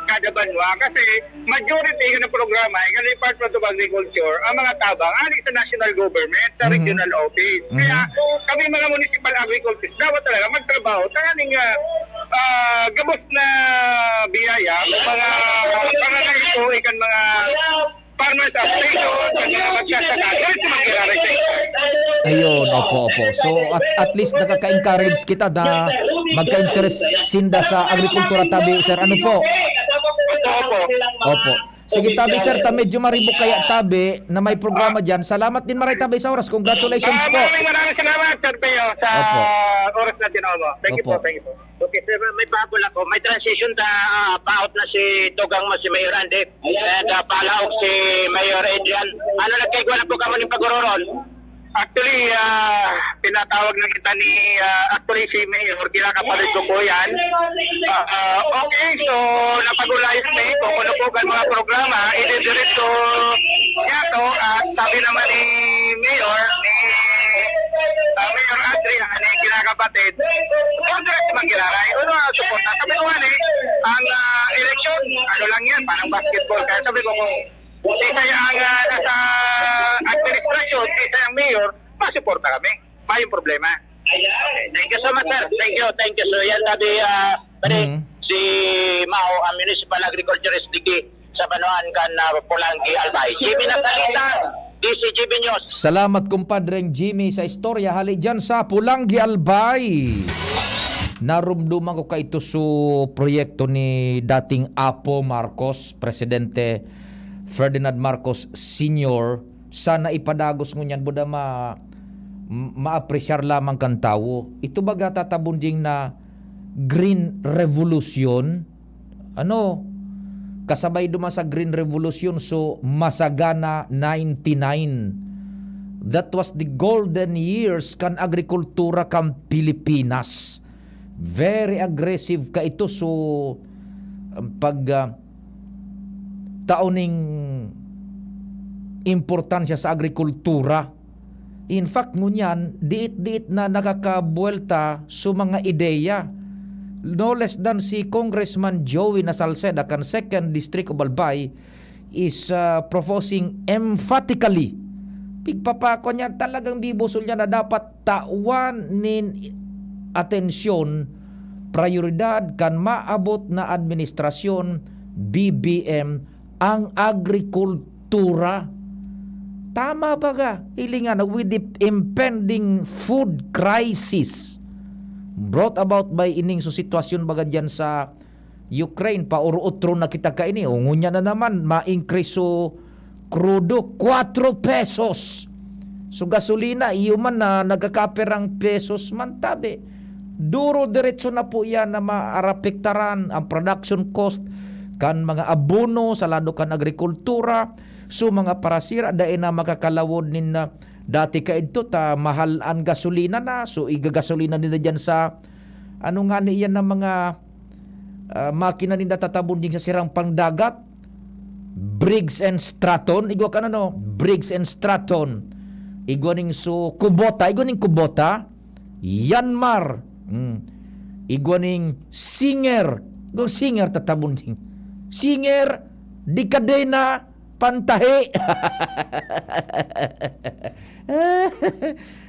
kada banwa. Kasi majority ng programa, ika na Department of Agriculture, ang mga tabang, ali sa national government, sa Mhm. regional office. Kaya kami mga municipal agricultors, dapat talaga magtrabaho. Tanganing ah, ah, gabos na biyaya, mga pangangaipo, ikan mga farmers association, kan mga magsasaka, diretso mangyayari sa inyo. Ayun, opo, opo. So, at, at least nakaka-encourage kita na magka-interest sinda sa agrikultura, Tabi, sir. Ano po? Opo. Sige, tabi, sir, ta medyo maribok kaya tabi na may programa diyan. Salamat din maray, tabi, sa oras. Congratulations Ah, po. Maraming, maraming salamat, Sir Pio, sa Opo. Oras na tinao mo. Thank you Opo. po, thank you po. Okay, sir, may pahabol ako. May transition ta, ah, paot na si Tugang mo, si Mayor Andy. And, ah, palaog si Mayor Adrian. Ano, nagkaigwa na po kamo ning pag-ororon? Actually, ah, pinatawag na kita ni, ah, actually, si Mayor, kinakapatid ko po yan. Ah, ah, okay, so, napag-ulayan na eh, kung ano po ang mga programa, idediretso niya to, at sabi naman ni Mayor, ni, ah, Mayor Adrian, ni kinakapatid, kung diretso man kinakay, ano ang suporta? Sabi ko nga eh, ang, ah, eleksyon, ano lang yan, parang basketball. Kaya sabi ko, kung Kung siya ang, ah, nasa administrasyon, kung siya ang mayor, masuporta kami. Mayong problema. Ayan. Thank you so much, sir. Thank you, thank you. So, yan sabi, ah, pare, Mm. si Mao, ang municipal agriculturist digi sa Banuan kan, ah, Polangui, Albay. Jimmy Nasalita, D C G B News. Salamat, kumpadreng Jimmy, sa istorya hali dyan sa Polangui, Albay. Narumduman ko kaito su proyekto ni dating Apo Marcos, Presidente Ferdinand Marcos Senior. Sana ipadagos ngunyan, buda ma-, ma-apresyar lamang kan tawo. Ito baga, Tata Bonjing, na Green Revolution? Ano? Kasabay duman sa Green Revolution, so Masagana ninety-nine. That was the golden years kan agrikultura kan Pilipinas. Very aggressive kaito. So, ang pag, ah, tao ning importansya sa agrikultura. In fact, ngunyan, diit-diit na nakakabuwelta sa mga ideya. No less than si Congressman Joey Nasalceda kan Second District of Albay is, ah, proposing emphatically, pigpapako niya, talagang bibusol niya na dapat tawan nin atensyon, prayoridad kan maabot na administrasyon, B B M, ang agrikultura. Tama baga, hilingan na, with the impending food crisis brought about by ining so sitwasyon baga diyan sa Ukraine, pauro-otro na kita kaini. O, ngunyan na naman, ma-increase so krudo, kwatro pesos. So, gasolina, iyo man na nagkakaperang pesos man, tabi. Duro diretso na po yan na maarapektaran ang production cost kan mga abono sa lado kan agrikultura. So, mga parasira, dai na makakalawod nin, ah, dati kaidto ta mahal an gasolina na. So, igagasolina nila diyan sa, ano nga ni iyan na mga, ah, makina ninda, Tata Bonjing, sa sirang pangdagat? Briggs and Stratton, igwa kan ano? Briggs and Stratton. Igwa ning su-, Kubota, igwa ning Kubota. Yanmar. Mm. Igwa ning Singer. Igwa Singer, Tata Bonjing. Singer, di kadena, pantahi.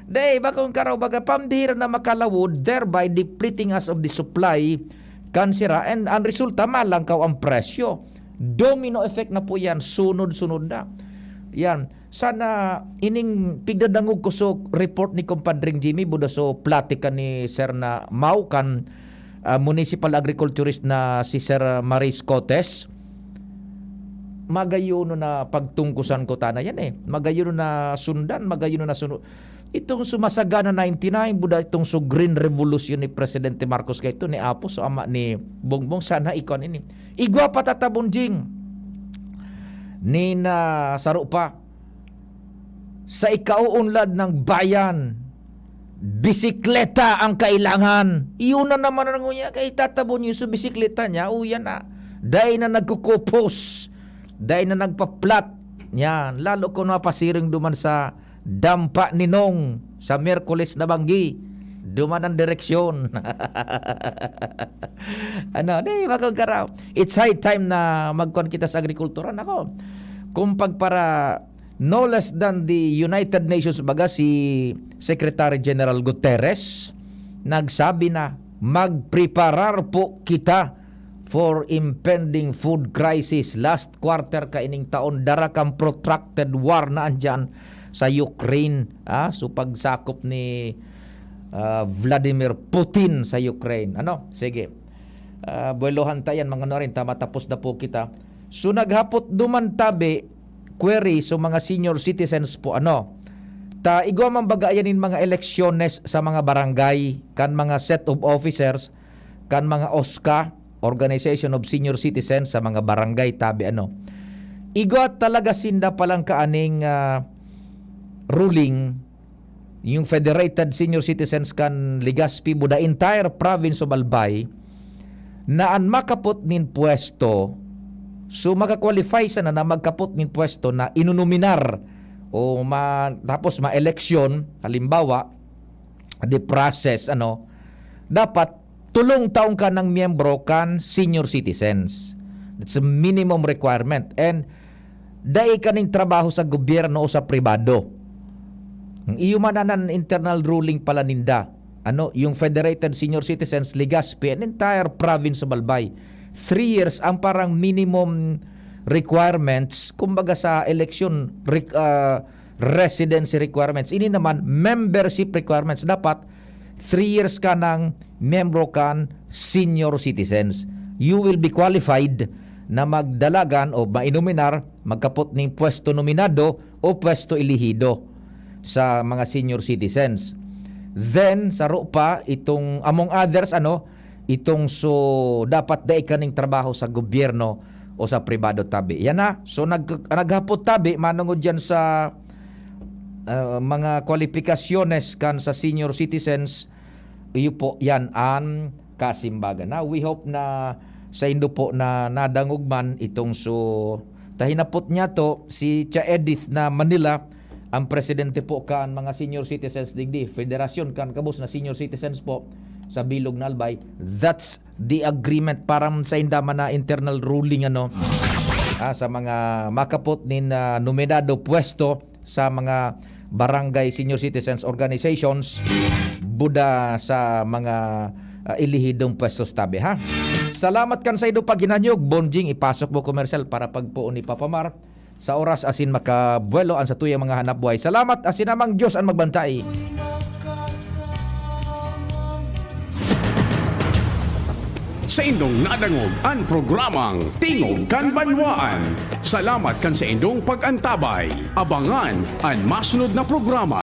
Dai, bakong karaw, baga, pambihira na makalawod, thereby depleting us of the supply kan sira, and ang resulta, malangkaw ang presyo. Domino effect na po yan, sunod-sunod na. Yan. Sana ining pigdadangog ko so report ni Compadreng Jimmy, buda so platika ni Sir na Mau kan, ah, municipal agriculturist na si Sir Maris Cotes. Magayon na pagtungkusan ko tana yan eh. Magayon na sundan, magayon na sunod. Itong sumasagana ninety-nine, buda itong su Green Revolution ni Presidente Marcos kaito, ni Apo, so ama ni Bongbong, sana ikon ini. Igwa pa, Tata Bonjing. Ni na saro pa. Sa ikauunlad ng bayan, bisikleta ang kailangan. Iyon na naman ang nguya kay Tata Bonjing sa bisikleta niya. O, yan na. Dai na nagkukupos. Dai na nagpa-flat. Yan. Lalo kung mapasiring duman sa Dampa Ninong sa Miyerkules na banggi. Duman ang direksyon. Ano, di, bakong karaw. It's high time na magkuhan kita sa agrikultura. Nako, kung pagpara, no less than the United Nations, baga si Secretary General Guterres, nagsabi na, "Magpreparar po kita for impending food crisis." Last quarter kaining taon, dara kan protracted war na andyan sa Ukraine. Ah, so, pagsakop ni, ah, Vladimir Putin sa Ukraine. Ano? Sige. Ah, buwelohan ta yan, mga ano rin, ta, matapos na po kita. So, naghapot duman tabi, query sa mga senior citizens po, ano. Ta igwa man baga yan in mga eleksyones sa mga barangay, kan mga set of officers, kan mga OSCA, Organization of Senior Citizens sa mga barangay, tabi, ano. Igwa talaga sinda palang kaaning, ah, ruling, yung Federated Senior Citizens kan Legazpi, bu the entire province of Albay, na an makapot nin pwesto, so maka-qualify sana na magkapot nin pwesto na inunominar o ma-, tapos ma-eleksyon, halimbawa, the process, ano, dapat tolong taon ka ng miyembro kan senior citizens. That's a minimum requirement. And dai ka ning trabaho sa gobyerno o sa pribado. Ang iyo man anan internal ruling pala ninda. Ano, yung Federated Senior Citizens Legazpi, an entire province of Albay. Three years ang parang minimum requirements, kumbaga sa election, re-, ah, residency requirements. Ini naman, membership requirements. Dapat three years ka ng miyembro kan senior citizens. You will be qualified na magdalagan o mainuminar, magkapot ning pwesto nominado o pwesto elehido sa mga senior citizens. Then, saro pa itong, among others, ano, itong so, dapat dai kaning trabaho sa gobyerno o sa pribado tabi. Yan na. So, nag-, naghapot tabi, manungod yan sa, ah, mga kwalipikasyones kan sa senior citizens, iyo po, yan an kasimbagan. Now, we hope na saindo po na nadangog man itong so, ta hinapot niya to, si Cha Edith na Manila, ang presidente po kan mga senior citizens digdi, federasyon kan gabos na senior citizens po sa bilog na Albay. That's the agreement para sa inda man na internal ruling, ano, ah, sa mga makapot nin, ah, nominado pwesto sa mga barangay senior citizens organizations, bu da sa mga, ah, elehidong pwestos tabi, ha. Salamat kan saindo paghinanyog. Bonjing, ipasok mo komersyal para pagpoon ni Papa Mar sa oras asin makabuelo an satuyang mga hanapbuhay. Salamat asin amang Dios an magbantay. Saindong nadangog an programang Tingog kan Banwaan. Salamat kan saindong pag-antabay. Abangan an masunod na programa.